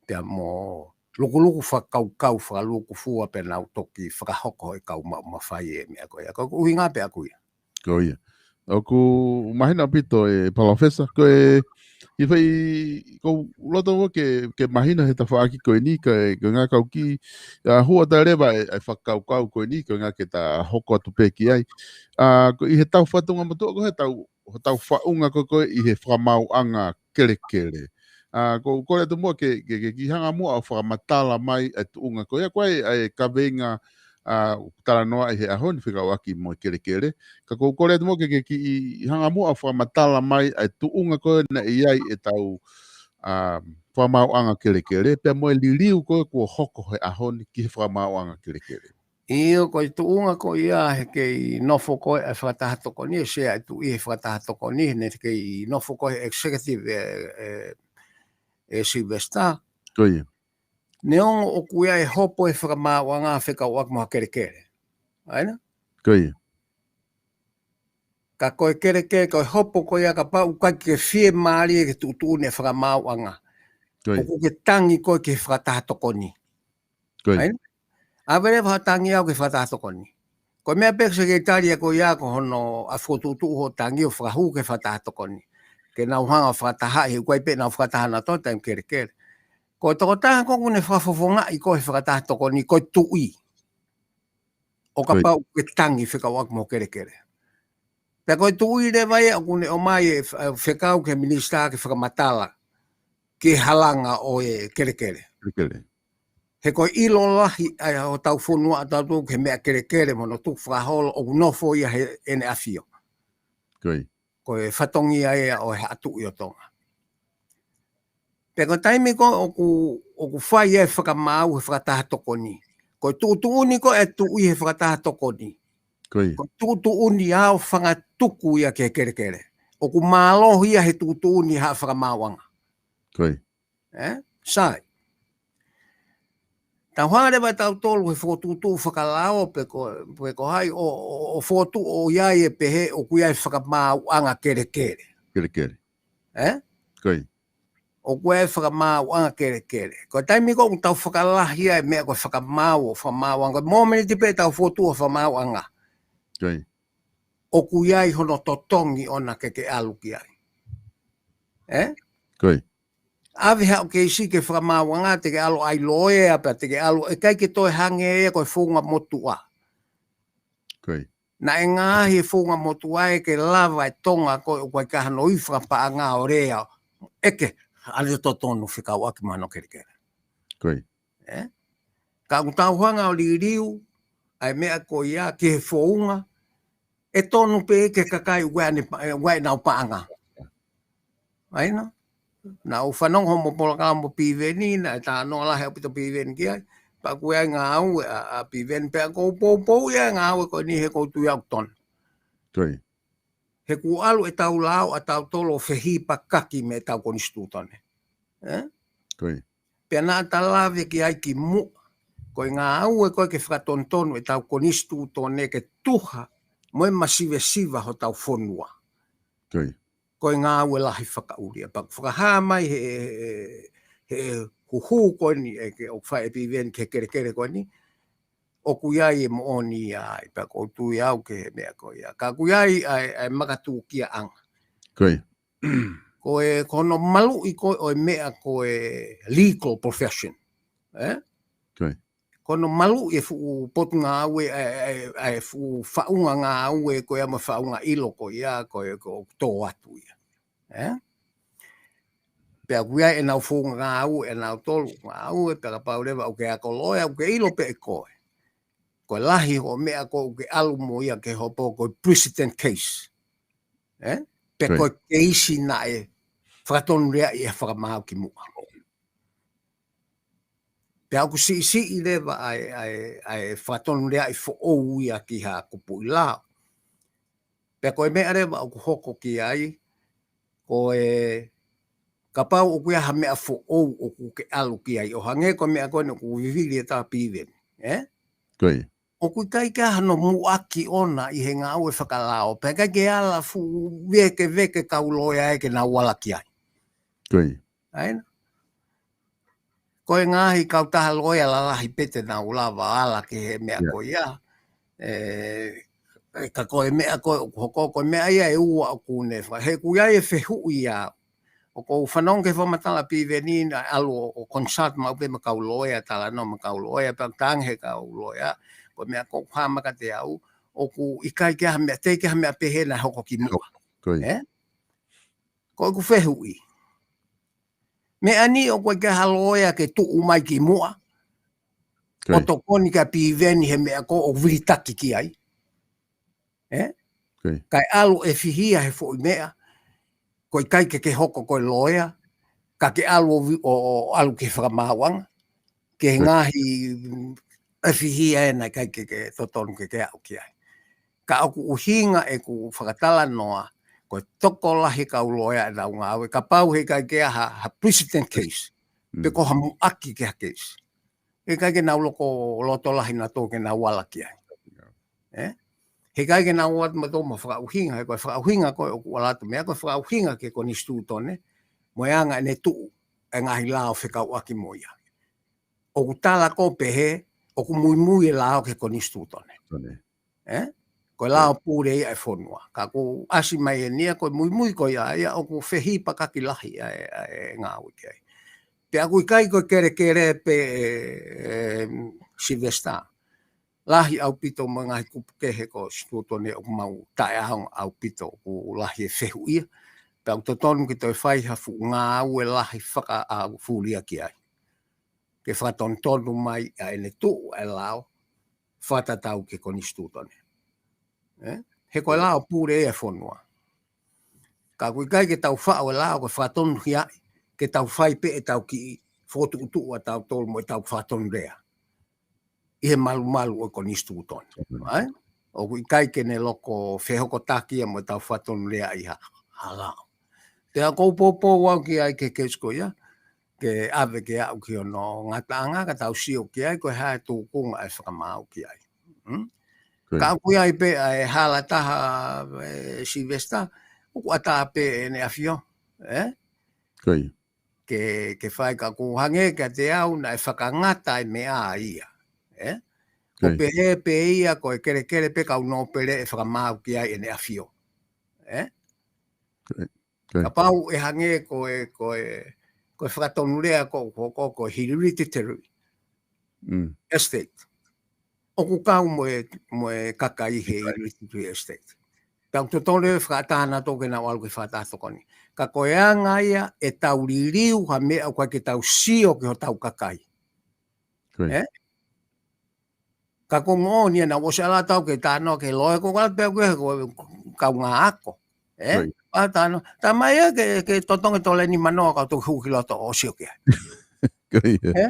pea mo lukuluku fakakaukau, fakalukufua pea nau toki fakahoko e kau maʻu mafai e meʻa ko ia. Ko ʻeku ʻuhinga pē ʻaʻaku ia. Ko ia. ʻOku mahino ʻaupito e Palōfesa, ko e, ʻi fai, ʻoku ou loto ke, ke mahino he tafaʻaki ko eni, ko e, ko e ngaahi kau ki, ʻa, hua ta leva e, e fakakaukau ko eni, ko e ngaahi ke ta hoko atu pē ki ai. ʻA, ko ʻi heʻetau faʻunga motuʻa ko ē, heʻetau, heʻetau faʻunga ko ē ko ē ʻi he fakamaauʻanga kelekele. ʻA, ʻoku ou kole atu muʻa ke, ke, ke kiʻi hanga muʻa ʻo fakamatala mai ʻa e tuʻunga ko ia, ko e, ʻa e kaveinga, ʻa, ʻoku talanoaʻi he ʻaho ni fekauʻaki mo e kelekele. Ka ʻoku ou kole atu muʻa ke, ke kiʻi hanga muʻa ʻo fakamatala mai ʻa e tuʻunga ko ē naʻe ʻi ai ʻetau, ʻa, fakamaauʻanga kelekele, pea mo e liliu ko ē kuo hoko he ʻaho ni ki he fakamaauʻanga kelekele. ʻIo, ko e tuʻunga ko ia he kei nofo ko ē ʻa e fakataha tokoni, ʻe sea ʻa e Tuʻi he fakataha tokoni, he naʻe kei nofo ko ē he executive ʻe, ʻe, ʻe Sylvester. Ko ia. Neongo ʻoku ʻi ai e hopo he fakamaauʻanga fekauʻaki mo ha kelekele. ʻAi na? Ko ia. Ka ko e kelekele, ko e hopo ko ia kapau ʻoku ʻikai ke fiemālie ke tuʻutuʻuni e fakamaauʻanga. Ko ia. ʻOku ke tangi koe ki he fakataha tokoni. Ko ia. ʻAi na? ʻAve leva ha tangi au ki he fakataha tokoni. Ko e meʻa pē ko e sekelitali ia ko ia ko hono ʻa e fokotuʻutuʻu hoʻo tangi ʻo fakahū ki he fakataha tokoni. Ke nau hanga ʻo fakatahaʻi, he ʻoku ʻikai pē nau fakataha nautolu he taimi kelekele. Ko e tokotaha ko ē ʻoku ne fakafofongaʻi koe he fakataha tokoni, ko e Tuʻi. ʻo kapau ʻoku ke tangi fekauʻaki mo kelekele. Pea ko e tuʻi leva ia ʻoku ne ʻomai e f-, e fekau ki he minisitā ke fakamatala ki he halanga ʻo e kelekele. Kelekele. He ko e ʻilo lahi ʻa hotau fonua ʻatautolu ki he meʻa kelekele mo hono tukufakaholo ʻoku nofo ia he ʻEne ʻAfio. Ko ia. Ko e fatongia ia ʻo e Haʻa Tuʻi ʻo Tonga. Pea ko e taimi ko ē ʻoku, ʻoku fai ai e fakamaau he fakataha tokoni. Ko e tuʻutuʻuni ko ē ʻa e tuʻi he fakataha tokoni. Ko ia. Ko e tuʻutuʻuni ʻa e fanga tuku ia ki he kelekele. ʻOku mālohi ia he tuʻutuʻuni ʻa e fakamaauʻanga. Ko ia. Ē? Sai. Tau hanga leva ʻe tautolu he fokotuʻutuʻu fakalao pe ko, pe ko hai ʻo, ʻo, ʻo fokotuʻu ʻo ʻi ai e pehē ʻoku ʻi ai e fakamaauʻanga kelekele. Kelekele. Ē? Ko ia. ʻOku ʻi ai e fakamaauʻanga kelekele. Ko e taimi ko ē ʻoku tau fakalahi ai e meʻa ko e fakamaau ʻo fakamaauʻanga. Ko e momeniti pē tau fokotuʻu ʻa e fakamaauʻanga. Ko ia. ʻOku ʻi ai hono totongi ʻona ke ke ʻalu ki ai. Ē? Ko ia. ʻAve haʻo keisi ki he fakamaauʻanga te ke ʻalu ʻai loea pea te ke ʻalu ʻikai ke toe hangē ia ko e founga motuʻa. Ko ia. Naʻe ngaahi e founga motuʻa ē ke lava e Tonga ko ē ʻoku ʻikai ke ʻi ai hano ivi fakapaʻanga ʻo lea ʻeke ʻa e totonu fekauʻaki mo hono kelekele. Ko ia. Ē? Ka ʻoku tau hanga ʻo liliu ʻa e meʻa ko ia ki he founga ʻe tonu pē ki he kakai ʻoku ʻi ai ʻene pa-, ʻoku ʻi ai ʻenau paʻanga. ʻAi nō? Naʻa ku fanongo hoʻomo polokalama mo Piveni, naʻe talanoa lahi ʻaupito Piveni ki ai. Pea ʻoku ʻi ai e ngāue ʻa, ʻa Piveni, pea ʻoku ou poupou ia e ngāue ko eni he ʻoku ou tui au ʻoku tonu. Ko ia. He kuo ʻalu ʻetau lao ʻatautolu ʻo fehipakaki mei heʻetau konisitūtone. Ē? Ko ia. Pea naʻa ta lave ki ai kimuʻa. Ko e ngāue ko ē ke fakatonutonu ʻetau konisitūtone ke tuha mo e masivesiva hotau fonua. Ko ia. Ko e ngāue lahi fakaʻuli ia. Pea ʻoku fakahā mai he, he, he huhū ko eni ē ke ʻoku fai ʻe Piveni ki he kelekele ko eni. ʻOku ʻi ai e moʻoni ia ai, pea ʻoku ou tui au ki he meʻa ko ia. Ka ʻoku ʻi ai ʻa e, ʻa e makatūkiaʻanga. Ko ia. Ko e, ko hono maluʻi ko ē ʻo e meʻa ko e legal profession. Ē? Ko ia. Ko hono maluʻi e fuʻu potungāue, ʻa e, ʻa e, ʻa e fuʻu faʻunga ngāue ko ia mo e faʻunga ʻilo ko ia, ko e, ʻoku tō atu ia. Ē? Pea ʻoku ʻi ai ʻenau founga ngāue ʻanautolu, ngāue, pea kapau leva ʻoku ke ako loea, ʻoku ke ʻilo pē ʻe koe. Ko e lahi hoʻo meʻa ko ē ʻoku ke ʻalu mo ia ki he hopo ko e precedent case. Ē? Pe ko e, ko ia, keisi naʻe fakatonuleaʻi ʻe he fakamaau kimuʻa. Pea ʻoku siʻisiʻi leva ʻa e, ʻa e, ʻa e fakatonuleaʻi foʻou ia ki ha kupuʻi lao. Pea ko e meʻa leva ʻoku hoko ki ai, ko e kapau ʻoku ʻi ai ha meʻa foʻou ʻoku ke ʻalu ki ai, ʻo hangē ko e meʻa ko eni ʻoku vivili ʻe Piveni, ē? Ko ia. ʻOku ʻikai ke ʻi ai hano muʻaki ʻona ʻi he ngāue fakalao, pea ʻikai ke ala fuʻu vēkeveke kau loea ē ke nau ala ki ai. Ko ia. ʻAi nō? Ko e ngaahi kautaha loea lalahi pē te nau lava ala ki he meʻa, ia, ko ia. Ē, ē, ka ko e meʻa ko ē ʻoku hoko, ko e meʻa ia ʻe ua ʻoku ne fa-, he ʻoku ʻi ai e fehuʻi ia. ʻOku ou fanongo ki he fakamatala ʻa Piveni naʻe ʻalu ʻo, ʻo consult maʻu pē mo e kau loea, talanoa mo e kau loea, pea tangi he kau loea. Ko e meʻa ko ē ʻoku hā mai kiate au, ʻoku ʻikai ke ʻi ai ha meʻa, teʻeki ke ʻi ai ha meʻa pehē naʻe hoko kimuʻa. Ko ia. Ē? Ko ʻeku fehuʻi. Meʻa ni ʻoku ʻikai ke ʻi ai ha loea ke tuʻu mai kimuʻa. Ko ia. ʻO tokoni kia Piveni he meʻa ko ē ʻoku vilitaki ki ai. Ē? Ko ia. Kae ʻalu ʻo fihia he foʻi meʻa. ʻOku ʻikai ke ke hoko ko e loea. Ka ke ʻalu ʻo vi-, ʻo, ʻo ʻalu ki he fakamaauʻanga. Ki he, ko ia, ngaahi, mm, ʻe fihia ē naʻe ʻikai ke, ke totonu ke ke aʻu ki ai. Ka ʻoku ʻuhinga ʻeku fakatalanoa, ko e tokolahi kau loea ʻenau ngāue, kapau he ʻikai ke ʻi ai ha, ha precedent case, pe, mm, ko ha muʻaki ki ha case. He ʻikai ke nau loko loto lahi nautolu ke nau ala ki ai. Ia. Ē? He ʻikai ke nau ō atu mautolu mo fakaʻuhinga, he ko e fakaʻuhinga ko ē ʻoku ala atu meʻa, ko e fakaʻuhinga ki he konisitūtone, mo e anga ʻene tuʻu e ngaahi lao fekauʻaki mo ia. ʻOku tala ko ē pehē, ʻoku muimui e lao ki he konisitūtone. Tone. Ē? Ko e, ia, lao pule ia ʻa e fonua. Ka ʻoku ʻasi mai eni ia ko e muimui ko ia, ia ʻoku fehipakaki lahi ʻa e, ʻa e ngāue ki ai. Pea ʻoku ʻikai ko e kelekele pē, ē, ē, Sylvester. lahi ʻaupito mo e ngaahi kupu kehe ko e Konisitūtone ʻoku mau taʻeʻaonga ʻaupito ʻoku lahi e fehuʻia. Pea ʻoku totonu ke toe fai ha fuʻu ngāue lahi fakaʻaufulia ki ai. Ke fakatonutonu mai ʻa ʻene tuʻu ʻa e lao fakatatau ki he Konisitūtone. Ē? He ko e lao pule ia e fonua. Ka ʻoku ʻikai ke tau faʻu e lao ko e fakatonuhiaʻi, ke tau fai pē ʻetau kiʻi fokotuʻutuʻu ʻa tautolu mo ʻetau fakatonulea ʻi he malumalu ʻo e Konisitūtone. ʻAi? ʻOku ʻikai ke ne loko fehokotaki ia mo ʻetau fakatonulea ʻi ha, ha lao. Pea ʻoku ou poupou au ki ai ki he keisi ko ia, ke ʻave ke aʻu ki hono ngataʻanga ka tau sio ki ai, ko e hā e tūkunga ʻe fakamaau ki ai. Hmm? Ka ʻoku ʻi ai pē ʻa e hala taha, ē, Silivesitā, ʻoku ʻatā pē ʻEne ʻAfio, ē? Ke, ke fai ka ʻoku hangē kiate au naʻe fakangata e meʻa ia, ē? Ko e pehē pē ia ko e kelekele pē kau nōpele ʻe fakamaau ki ai ʻEne ʻAfio, ē? Kapau ʻe hangē ko e, ko e, ko e fakatonulea ko, ko, ko, ko e hereditary estate. ʻOku kau mo e, mo e kakai he hereditary estate. Pea ʻoku totonu e fakaʻatā nautolu ke nau ʻalu ki he fakataha tokoni. Ka ko e anga ia ʻetau liliu ha meʻa ʻoku ʻikai ke tau sio ki hotau kakai. Ē? Ka ko e moʻoni ia naʻa ʻosi ʻalu atu ke talanoa ki he loea ko ʻalu pē au ki he ko e kaungā ako. Ē? ʻA talanoa. Talamai ia ke, ke totongi tole ni manoa ka toki hū ki loto ʻo sio ki ai. Ē?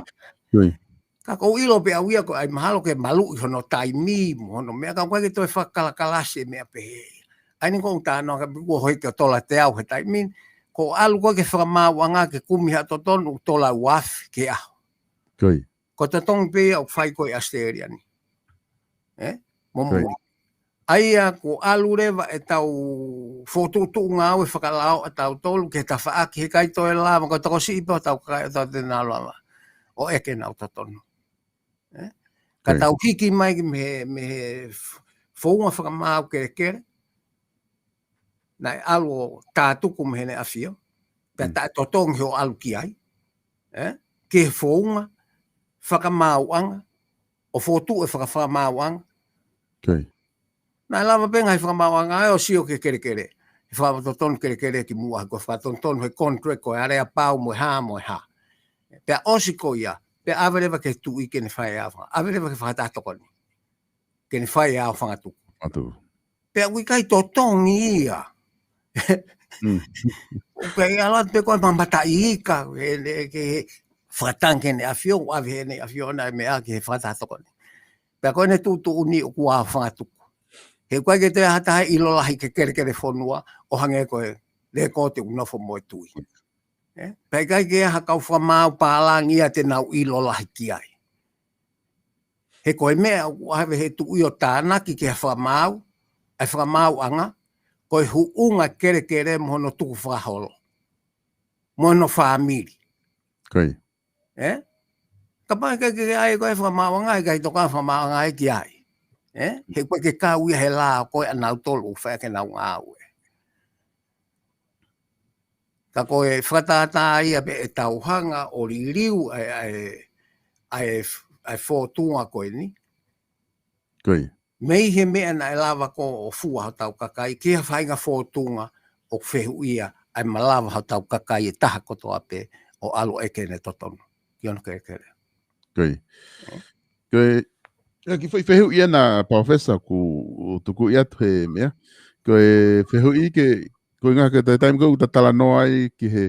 Ka ʻoku ou ʻilo pē au ia ko e ʻai mahalo ke maluʻi hono taimi mo hono meʻa ka ʻoku ʻikai ke toe fakakalakalasi e meʻa pehē ia. ʻAi ni ko e talanoa ka piko hoi ke tola teau he taimi ni. Ko e ʻalu ko ē ki he fakamaauʻanga ke kumi ha totonu tola uafi ki he ʻaho. Ko e totongi pē ia ʻoku fai ko ē ʻi ʻAositelēlia ni. Ē? Mo muli. ʻA ia kuo ʻalu leva ʻetau fokotuʻutuʻu ngāue fakalao ʻa tautolu ki he tafaʻaki he ʻikai toe lava ko e tokosiʻi pē hotau kakai ʻo tau te nau lava ʻo ʻeke ʻenau totonu. Ē? Ka tau hiki mai ki mei he, mei he f-, founga fakamaau kelekele. Naʻe ʻalu ʻo tātuku mei heʻene ʻafio. Pea taʻetotongi hoʻo ʻalu ki ai. Ē? Ki he founga fakamaauʻanga. ʻO fokotuʻu e fakafakamaauʻanga. Naʻe lava pē ngaahi fakamaauʻanga ʻo sio ki he kelekele. He fakatotonu kelekele ki muʻa ko e fakatonutonu he contract ko e aleapau mo e hā mo e hā. Pea ʻosi ko ia, pea ʻave leva ki he tuʻi ke ne fai ʻa e fanga-, ʻave leva ki he fakataha tokoni. Ke ne fai ʻa e fangatuku. Pea ʻoku ʻikai totongi ia. ʻOku ʻikai ʻalu atu pē ko e mamataʻi ika, he, he, ke fakatangi ki heʻene ʻafio, ʻave heʻene ʻafio ʻona e meʻa ki he fakataha tokoni. Pea ko ʻene tuʻutuʻuni ʻoku ʻa e fangatuku. He ʻoku ʻikai ke toe ʻi ai ha taha ʻilo lahi ki he kelekele fonua, ʻo hangē ko e lekooti ʻoku nofo mo e tuʻi. Ē? Pea ʻikai ke ʻi ai ha kau fakamaau pālangi ia te nau ʻilo lahi ki ai. He ko e meʻa ʻoku ʻave he tuʻi ʻo tānaki ki he fakamaau, ʻa e fakamaauʻanga, ko e huʻunga kelekele mo hono tukufakaholo. Mo hono fāmili. Ē? Kapau ʻe ʻikai ke ʻi ai ko e fakamaauʻanga, ʻikai toka fakamaauʻanga ia ki ai. Ē? He ʻoku ʻikai ke kau ia he lao ko ē ʻanautolu ʻoku fai ʻaki ʻenau ngāue. Ka ko e fakatātā ia pē ʻetau hanga ʻo liliu ʻa e, ʻa e, ʻa e, ʻa e fōtunga ko eni. Mei he meʻa naʻe lava ko ē ʻo fua hotau kakai, ki ha faʻahinga fōtunga ʻoku fehuʻia, ʻa e malava hotau kakai ʻe taha kotoa pē ʻo ʻalu ʻo ʻeke ʻene totonu. Ki hono kelekele. Ko e, ko e, ko e kiʻi foʻi fehuʻi ʻana, Palōfesa, ʻoku tuku atu he meʻa. Ko e fehuʻi ke, ko e ngaahi ko e taimi ko ē ʻoku ta talanoa ai ki he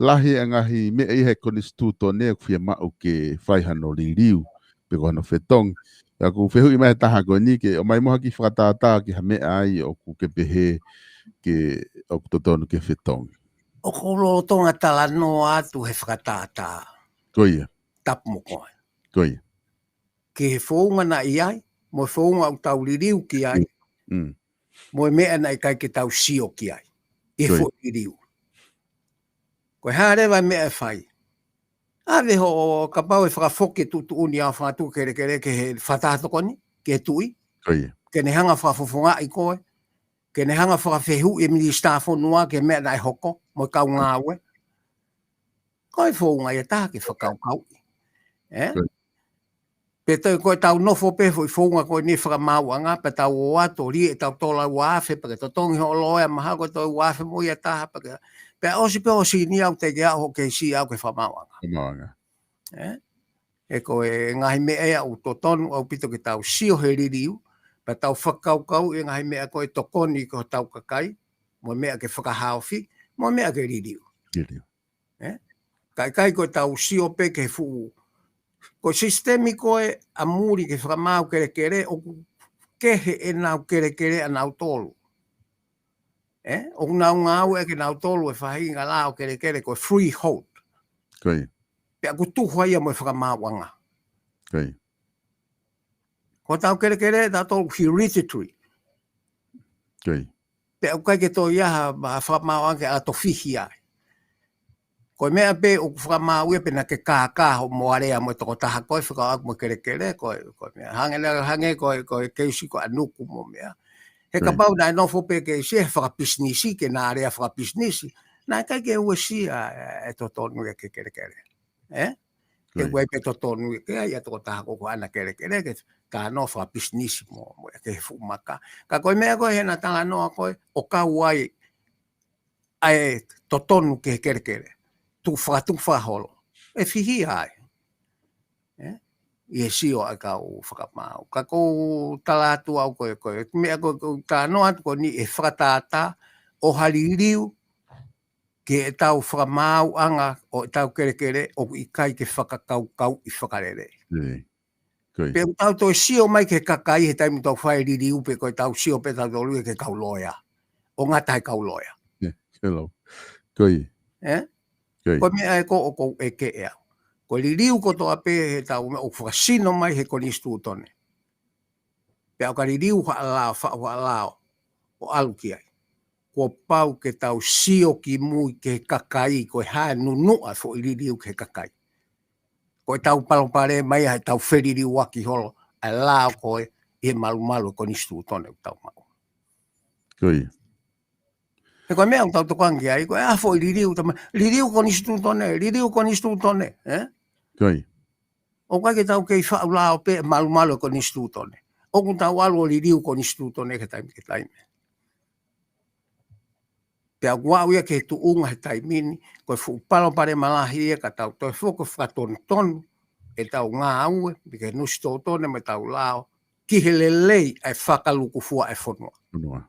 lahi ʻa e ngaahi meʻa ʻi he Konisitūtone ʻoku fiemaʻu ke fai hano liliu, pe ko hano fetongi. Pea ʻoku fehuʻi mai he taha ko eni ke ʻomai mo ha kiʻi fakatātā ki ha meʻa ai ʻoku ke pehē ke ʻoku totonu ke fetongi. ʻOku ou lolotonga talanoa atu he fakatātā. Ko ia. Tapu mo koe. Ko ia. Ki he founga naʻe ʻi ai, mo e founga ʻoku tau liliu ki ai, mo e meʻa naʻe ʻikai ke tau sio ki ai. ʻI he foʻi liliu. Ko e hā leva e meʻa ʻe fai. ʻAve hoʻo kapau ʻe fakafoki e tuʻutuʻuni ʻa e fangatuku kelekele ki he fakataha tokoni, ki he tuʻi. Ke ne hanga fakafofongaʻi koe. Ke ne hanga fakafehuʻi e minisitā fonua ki he meʻa naʻe hoko, mo e kau ngāue. Ko e founga ia ʻe taha ke fakakaukauʻi. Ē? Pe toe ko ʻetau nofo pē foʻi founga ko eni fakamaauʻanga, pea tau ō atu ʻo liʻi ʻetau tola ua afe, pea ke totongi hoʻo loea, mahalo ko e toe ua afe mo ia taha, pea ke, pea ʻosi pē ʻo sini au te ke aʻu hoʻo keisi au ke fakamaauʻanga. Fakamaauʻanga. Ē? He ko e ngaahi meʻa ia ʻoku totonu ʻaupito ke tau sio he liliu, pea tau fakakaukauʻi e ngaahi meʻa ko e tokoni ki hotau kakai, mo e meʻa ke fakahaofi, mo e meʻa ke liliu. Liliu. Ē? Ka ʻikai ko ʻetau sio pē ki he fuʻu. Ko e sisitemi ko ē ʻa muli ke fakamaau kelekele, ʻoku kehe ʻenau kelekele ʻanautolu. Ē? ʻOku nau ngāueʻaki ʻe nautolu e faʻahinga lao kelekele ko e freehold. Ko ia. Pea ʻoku tuha ia mo e fakamaauʻanga. Ko ia. Ko ʻetau kelekele, tautolu hereditary. Ko ia. Pea ʻoku ʻikai ke toe ʻi ai ha, ha fakamaauʻanga ke ʻalu ʻo fihi ai. Ko e meʻa pē ʻoku fakamaau ia pe naʻa ke kākā hoʻo moʻua mo e tokotaha ko ē fekauʻaki mo e kelekele, ko e, ko e meʻa. Hangē naʻe, hangē ko e, ko e keisi ko ē ʻa Nuku mo meʻa. He Ko ia. kapau naʻe nofo pē keisi he fakapisinisi, ke na lea fakapisinisi, naʻe ʻikai ke uesia e, e totonu ia ki he kelekele. Ē? Ko ia. He ʻoku ʻi ai pē totonu ia ke ʻi ai e tokotaha ko ē ʻoku ʻi ai ʻana kelekele ke talanoa fakapisinisi mo, mo ia ki he fuʻu maka. Ka ko e meʻa ko ē he naʻa talanoa ko ē ʻo kau ai ʻa e totonu ki he kelekele. Tuʻu fakatuʻu fakaholo. ʻE fihi ai. Ē? ʻI he sio ʻa e kau fakamaau. Ka ʻoku ou tala atu au ko e, ko e meʻa ko ē, ʻoku ou talanoa atu ko eni ʻe fakatātā ʻo ha liliu ki heʻetau fakamaauʻanga ʻo ʻetau kelekele ʻoku ʻikai ke fakakaukauʻi fakalelei. Lelei. Ko ia. Pea ʻoku tau toe sio mai ki he kakai he taimi ʻoku tau fai e liliu pe ko ʻetau sio pē tautolu ia ki he kau loea. ʻO ngata he kau loea. Ē, ke lau. Ko ia. Ē? Ko ia. Ko e meʻa ē ko ē ʻoku ou ʻeke ʻe au. Ko e liliu kotoa pē heʻetau meʻa ʻoku fakasino mai he konisitūtone. Pea ʻoka liliu ha lao, faʻu ha lao, ʻo ʻalu ki ai. Kuo pau ke tau sio ki mui ki he kakai, ko e hā e nunuʻa e foʻi liliu ki he kakai. Ko ʻetau palopalema ia heʻetau feliliuaki holo ʻa e lao ko ē ʻi he malumalu e konisitūtone ʻoku tau maʻu. Ko ia. He ko e meʻa ʻoku tau tokanga ki ai, ko e hā e foʻi liliu, tama, liliu konisitūtone, liliu konisitūtone, ē? Ko ia. ʻOku ʻikai ke tau kei faʻu lao pē malumalu e konisitūtone. ʻOku tau ʻalu ʻo liliu konisitūtone ki he taimi ki he taimi. Pea ʻoku aʻu ia ki he tuʻunga he taimi ni, ko e fuʻu palopalema lahi ia ka tau toe foki ʻo fakatonutonu ʻetau ngāue, mei he konisitūtone mo ʻetau lao, ki he lelei ʻa e fakalukufua e fonua. Fonua.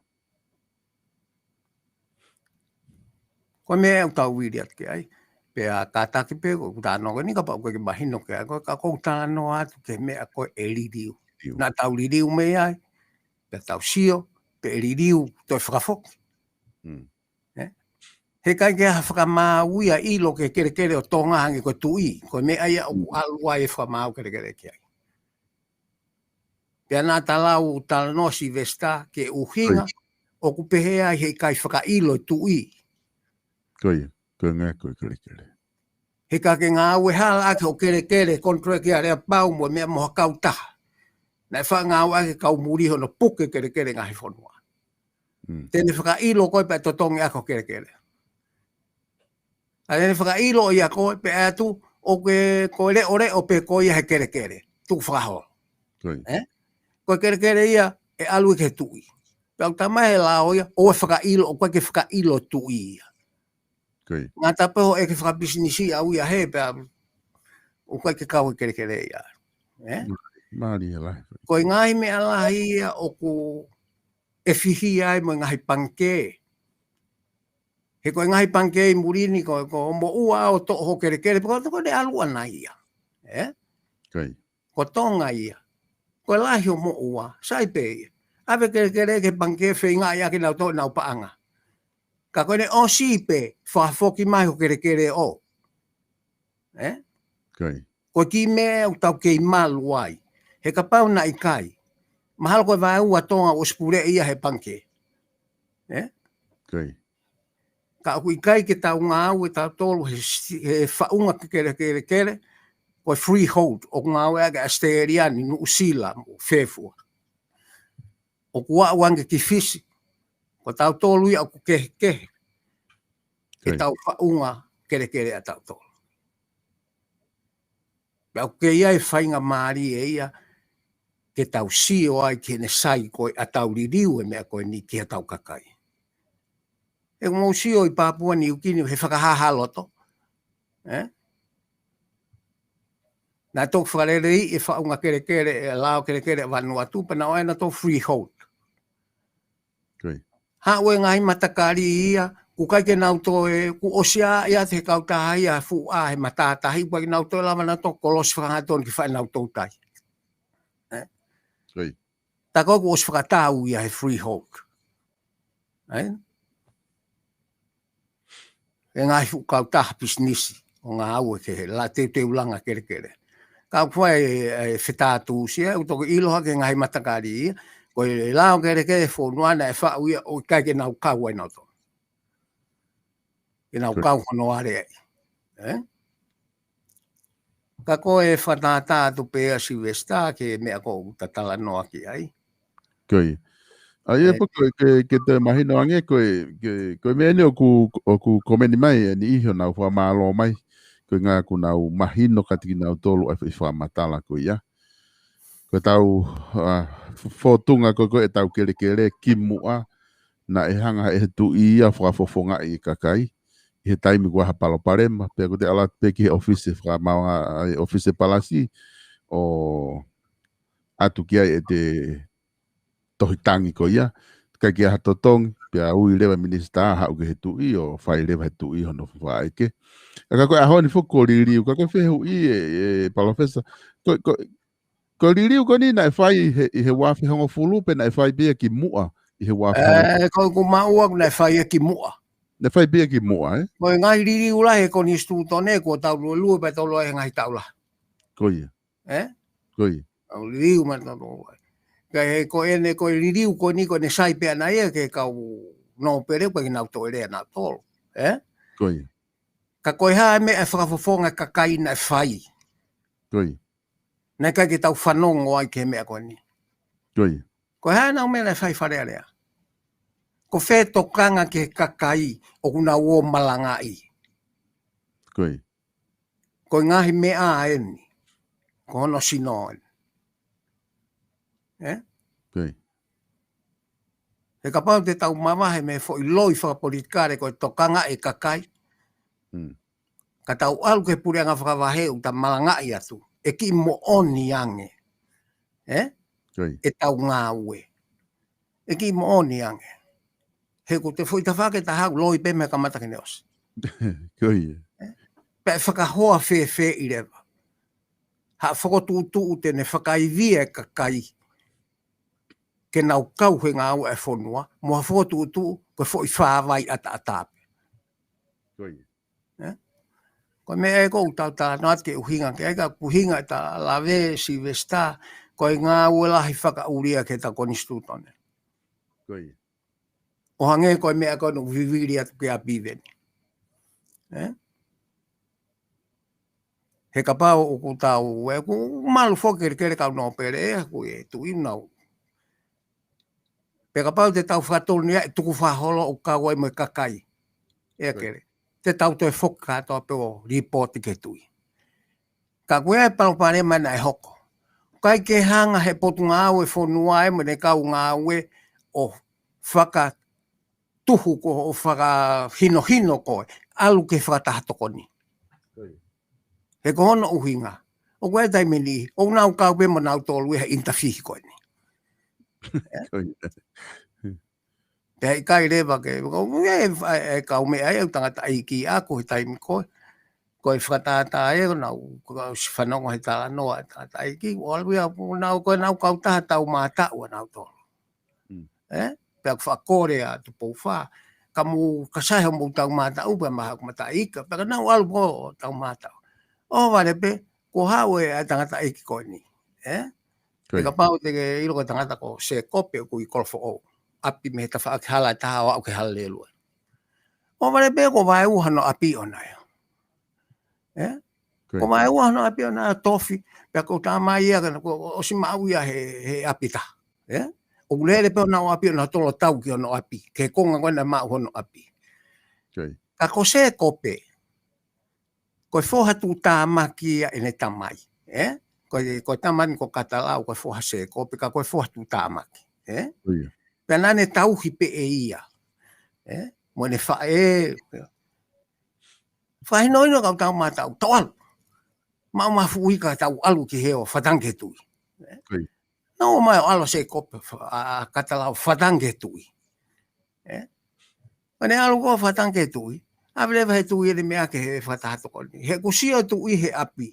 Ko e meʻa ʻoku tau vili atu ki ai. Pea kātaki pē, ʻoku ou talanoa ko eni kapau ʻoku ke mahino ki ai, ko e ka ʻoku ou talanoa atu ki he meʻa ko ē ʻe liliu. Liliu. Naʻa tau liliu mei ai, pea tau sio, pea ʻe liliu, toe fakafoki. Mm. Ē? He ʻikai ke ʻi ai ha fakamaau ia ʻilo ki he kelekele ʻo Tonga hangē ko e tuʻi, ko e meʻa ia ʻoku Mm. ʻalu ai e fakamaau kelekele ki ai. Pea naʻa ta lau talanoa Sylvester ki he ʻuhinga, Ko ia. ʻoku pehē ai he ʻikai fakaʻilo e tuʻi. Ko ia, ko e ngaahi ko e kelekele. He ka ke ngāue hala ʻaki hoʻo kelekele, contract ia Aleapau mo e meʻa mo ha kautaha. Naʻe faʻa ngāueʻaki e kau muli hono puke kelekele ngaahi fonua. Mm. Te ne fakaʻilo koe pea totongi ʻaki hoʻo kelekele. ʻA ia ne fakaʻilo ia koe pea ʻai atu, ʻoku ke, ko e leʻoleʻo pē koe ia he kelekele. Tuku fakaholo. Ko ia. Ē? Ko e kelekele ia, ʻe ʻalu ia ki he tuʻi. Pea ʻoku talamai he lao ia, ʻoua ʻe fakaʻilo, ʻoku ʻikai ke fakaʻilo e tuʻi ia. Ko ia. Ngata pē hoʻo ʻeke fakapisinisi ʻaʻau ia he, pea ʻoku ʻikai ke kau he kelekele ia. Ē? Mālie lahi. Ko e ngaahi meʻa lahi ia ʻoku ʻe fihi ai mo e ngaahi pangikē. He ko e ngaahi pangikē ʻi muli ni ko, ko e moʻua ʻo toʻo hoʻo kelekele, pe ko, ko ʻene ʻalu ʻana ia. Ē? Ko ia. Ko Tonga ia. Ko e lahi hoʻo moʻua, sai pē ia. ʻAve kelekele ki he pangikē feingaʻi ʻaki ʻenau toʻo ʻenau paʻanga. Ka ko ʻene ʻosi pē, fakafoki mai hoʻo kelekele ʻo. Ē? Ko ia. Ko e kiʻi meʻa ʻoku tau kei malu ai. He kapau naʻe ʻikai. Mahalo ko e vaeua Tonga ʻosi puleʻi ia he pangikē. Ē? Ko ia. Ka ʻoku ʻikai ke tau ngāue tautolu he si-, he faʻunga ke kelekele, ko e freehold, ʻoku ngāueʻaki ʻe ʻAositelēlia ni, Nuʻusila, mo fē fua. ʻOku aʻu ange ki Fisi, ko tautolu ia ʻoku kehekehe. Ko ia. Ke tau faʻunga kelekele ʻa tautolu. Pea ʻoku kei ʻi ai e faingamālie ia ke tau sio ai ki heʻene sai ko ē ʻa e tau liliu e meʻa ko eni ki heʻetau kakai. ʻOku mou sio ʻi Papua New Guinea he fakahāhā loto. Ē? Naʻe toki fakaleleiʻi e faʻunga kelekele, e lao kelekele ʻa Vanuatu, pea naʻe ʻoange nautolu freehold. Ko ia. Haʻu e ngaahi matakali ia, ʻoku ʻikai ke nau toe, kuo ʻosi ʻā ia ʻa e kautaha ia, fuʻu ʻā he matātahi, ʻoku ʻikai ke nau toe lava nautolu ʻo kolosi fakahangatonu ki faʻa nautolu tai. Ē? Ko ia. Tā ko ē kuo ʻosi fakatau ia he freehold. Ē? E ngaahi fuʻu kautaha pisinisi ʻo ngāue ki he la teuteu langa kelekele. Ka ʻoku fai e, e fetātūsi ia, ʻoku toki ʻilo hake ngaahi matakali ia, ko e lao kelekele fonua naʻe faʻu ia ʻoku ʻikai ke nau kau ai nautolu. Ke nau Ko ia. Kau hono aleaʻi. Ē? Ka ko e fakatātā atu pē ʻa Sylvester ki he meʻa ko ē ʻoku ta talanoa ki ai. Ko ia. ʻA ia Ē. Pea ko e, ke, ke toe mahino ange ko e, ke, ko e meʻa ni ʻoku, ʻoku komeni mai e niʻihi ʻo nau fakamālō mai. Ko e ʻuhinga ʻoku nau mahino kiate kinautolu ʻa e fakamatala ko ia. Ko ʻetau, ʻa, fōtunga ko ē ko ʻetau kelekele kimuʻa, naʻe hanga ʻe he tuʻi ia ʻo fakafofongaʻi e kakai ʻi he taimi kuo ʻi ai ha palopalema, pea ko ʻete ʻalu atu pē ki he ʻōfisi fakamaʻunga, ʻa e ʻōfisi palasi, ʻo ʻatu ki ai ʻete tohi tangi ko ia, ʻikai ke ʻi ai ha totongi, pea ui leva e minisitā ʻo haʻu ki he tuʻi, ʻo fai leva ʻe he tuʻi hono fakaʻeke. ʻA ia ka ko e ʻaho ni foki kuo liliu, ka ko e fehuʻi ē, ē, Palōfesa, ko, ko, ko e liliu ko eni naʻe fai he, ʻi he ua afe hongofulu, pe naʻe fai pē ia kimuʻa ʻi he ua afe hongofulu? Ē, ko ʻeku maʻu ʻaku naʻe fai ia kimuʻa. Naʻe fai pē ia kimuʻa, ē? Ko e ngaahi liliu lahi he konisitūtone kuo tau luelue pea tau lue he ngaahi taʻu lahi. Ko ia. Ē? Ko ia. Tau liliu mai tau lue. Ka he ko ʻene, ko e liliu ko eni ko ʻene sai pē ʻana ia ki he kau nōpele, ʻoku ʻikai ke nau toe lea nautolu. Ē? Ko ia. Ka ko e hā e meʻa ʻe fakafofonga e kakai naʻe fai? Ko ia. Naʻe ʻikai ke tau fanongo ai ki he meʻa ko eni. Ko ia. Ko e hā ʻenau meʻa naʻe fai Fale Alea? Ko fē tokanga ki he kakai ʻoku nau ō ʻo malangaʻi? Ko ia. Ko e ngaahi meʻa eni. Ko hono sino eni. Ē? Ko ia. He kapau te tau mavahe mei he foʻi loi fakapolitikale ko e tokangaʻi e kakai. Hmm. Ka tau ʻalu ki he puleʻanga fakavahe ʻoku ta malangaʻi atu. ʻE kiʻi moʻoni ange. Ē? Ko ia. ʻEtau ngāue. ʻE kiʻi moʻoni ange. He ko e foʻi tafaʻaki ʻe taha ʻoku loi pē mei he kamata ki he ʻosi. Ko ia. Ē? Pea ʻe fakahoa fēfeeʻi leva. Ha fokotuʻutuʻu te ne fakaivia e kakai ke nau kau he ngāue ʻa e fonua, mo ha fokotuʻutuʻu ko e foʻi fāvai ʻataʻatā pē. Ko ia. Ē? Ko e meʻa ē ʻoku ou tautau atu ke ʻuhinga ki ai, ka ʻoku ʻuhinga ʻeta lave Sylvester, ko e ngāue lahi fakaʻulia ki heʻeta konisitūtone. Ko ia. ʻO hangē ko e meʻa ko ē naʻe vivili atu ki ʻapi veni. Ē? He kapau ʻoku tau, ē, ʻoku malu foki kelekele kau nōpele, ē, ʻoku ʻi ai e tuʻi nau. Pea kapau te tau fakatonu ia ʻe tukufakaholo ʻo kau ai mo e kakai. Ē, ko ia. Kele. Te tau toe foki kātoa pē ʻo lipooti ki he tuʻi. Ka ko e palopalema naʻe hoko. ʻIkai ke hanga he potungāue fonua ē mo ʻene kau ngāue ʻo fakatuhu ko ē, ʻo fakahinohino ko ē, ʻalu ki he fakataha tokoni. Ko ia. He ko hono ʻuhinga. ʻOku ʻi ai e taimi ni, ʻoku nau kau pē mo nautolu ʻi he interface ko eni. Ko ia. Pea ʻikai leva ke, ko e, e, e kau meʻa ia ʻoku tangataʻeiki ʻaku he taimi ko ē. Ko e fakatātā ē, ko ʻenau, ko ʻeku ʻosi fanongo he talanoa ʻa e tangataʻeiki, ʻo ʻalu ia, ʻo nau, ko ʻenau kautaha tau mātaʻu ʻa nautolu. Mm. Ē? Pea ʻoku fakakole ʻa Tupou Fā. Ka mou ka sai hoʻomou tau mātaʻu, pea maha ʻoku mataʻi ika, pea ka nau ʻalu pē ʻo tau mātaʻu. ʻO vale pē, kuo haʻu e ʻa e tangataʻeiki ko eni. Ē? Ko ia. Pea kapau te ke ʻilo ko e tangata ko Sēkope ʻoku ʻi Kolofoʻou. ʻApi mei he tafaʻaki hala ʻe taha ʻo aʻu ki he Hala Lelue. ʻO vale pē ko Vaeua hono ʻapi ʻoʻona ia. Ē? Ko ia. Ko Vaeua hono ʻapi ʻoʻona ia tofi, pea ko e tamai ia ka ko e ʻosi maʻu ia he, he ʻapi taha. Ē? ʻOku lele pē honau ʻapi ʻoʻona tolo tau ki hono ʻapi, ki he konga ko ē naʻe maʻu hono ʻapi. Ko ia. Ka ko Sēkope, ko e foha tuʻutāmaki ia ʻene tamai. ē? Ko e, ko e tama ni ko Katalau, ko e foha Sēkope, ka ko e foha Tuʻutāmaki, ē? Pea naʻa ne tauhi pē ʻe ia, ē? Mo ʻene faʻē, fakahinohino kau tau mā tau, tau ʻalu. Maʻu mafuʻi ka tau ʻalu ki he ʻo fakatanga ki he tuʻi. Nau ō mai ʻo ʻalu ʻa Sēkope, ʻa Katalau fakatanga ki he tuʻi. Ē? Pea ne ʻalu ko ē fakatanga ki he tuʻi. ʻAve leva he tuʻi ʻene meʻa ki he fakataha tokoni. He kuo sio tuʻi he ʻapi.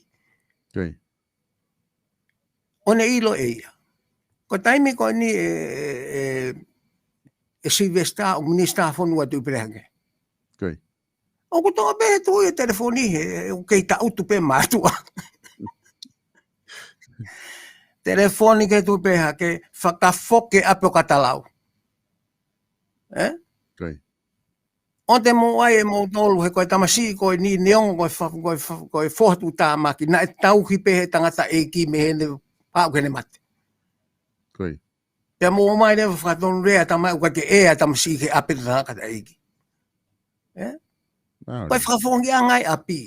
ʻO ne ʻilo ʻe ia. Ko e taimi ko eni ē, ē, ē, ē Sylvester, ʻo minisitā fonua Tuʻi Pelehake. ʻOku toʻo pē he tuʻi e telefoni he, ʻoku kei taʻutu pē mātuʻa. Telefoni ki he Tuʻi Pelehake, fakafoki ʻapi ʻo Katalau. Ē? ʻOua te mou ʻai ʻe moutolu he ko e tamasiʻi ko eni neongo ko e fa-, ko e fa-, ko e foha Tuʻutāmaki, naʻe tauhi pē he tangataʻeiki mei heʻene pau ki heʻene mate. Pea mou ō mai leva fakatonu lea tamai ʻoku ʻikai ke ʻea tamasiʻi ke ʻapi tangataʻeiki. Ē? Ko e fakafofongaʻi ʻa e ʻapi.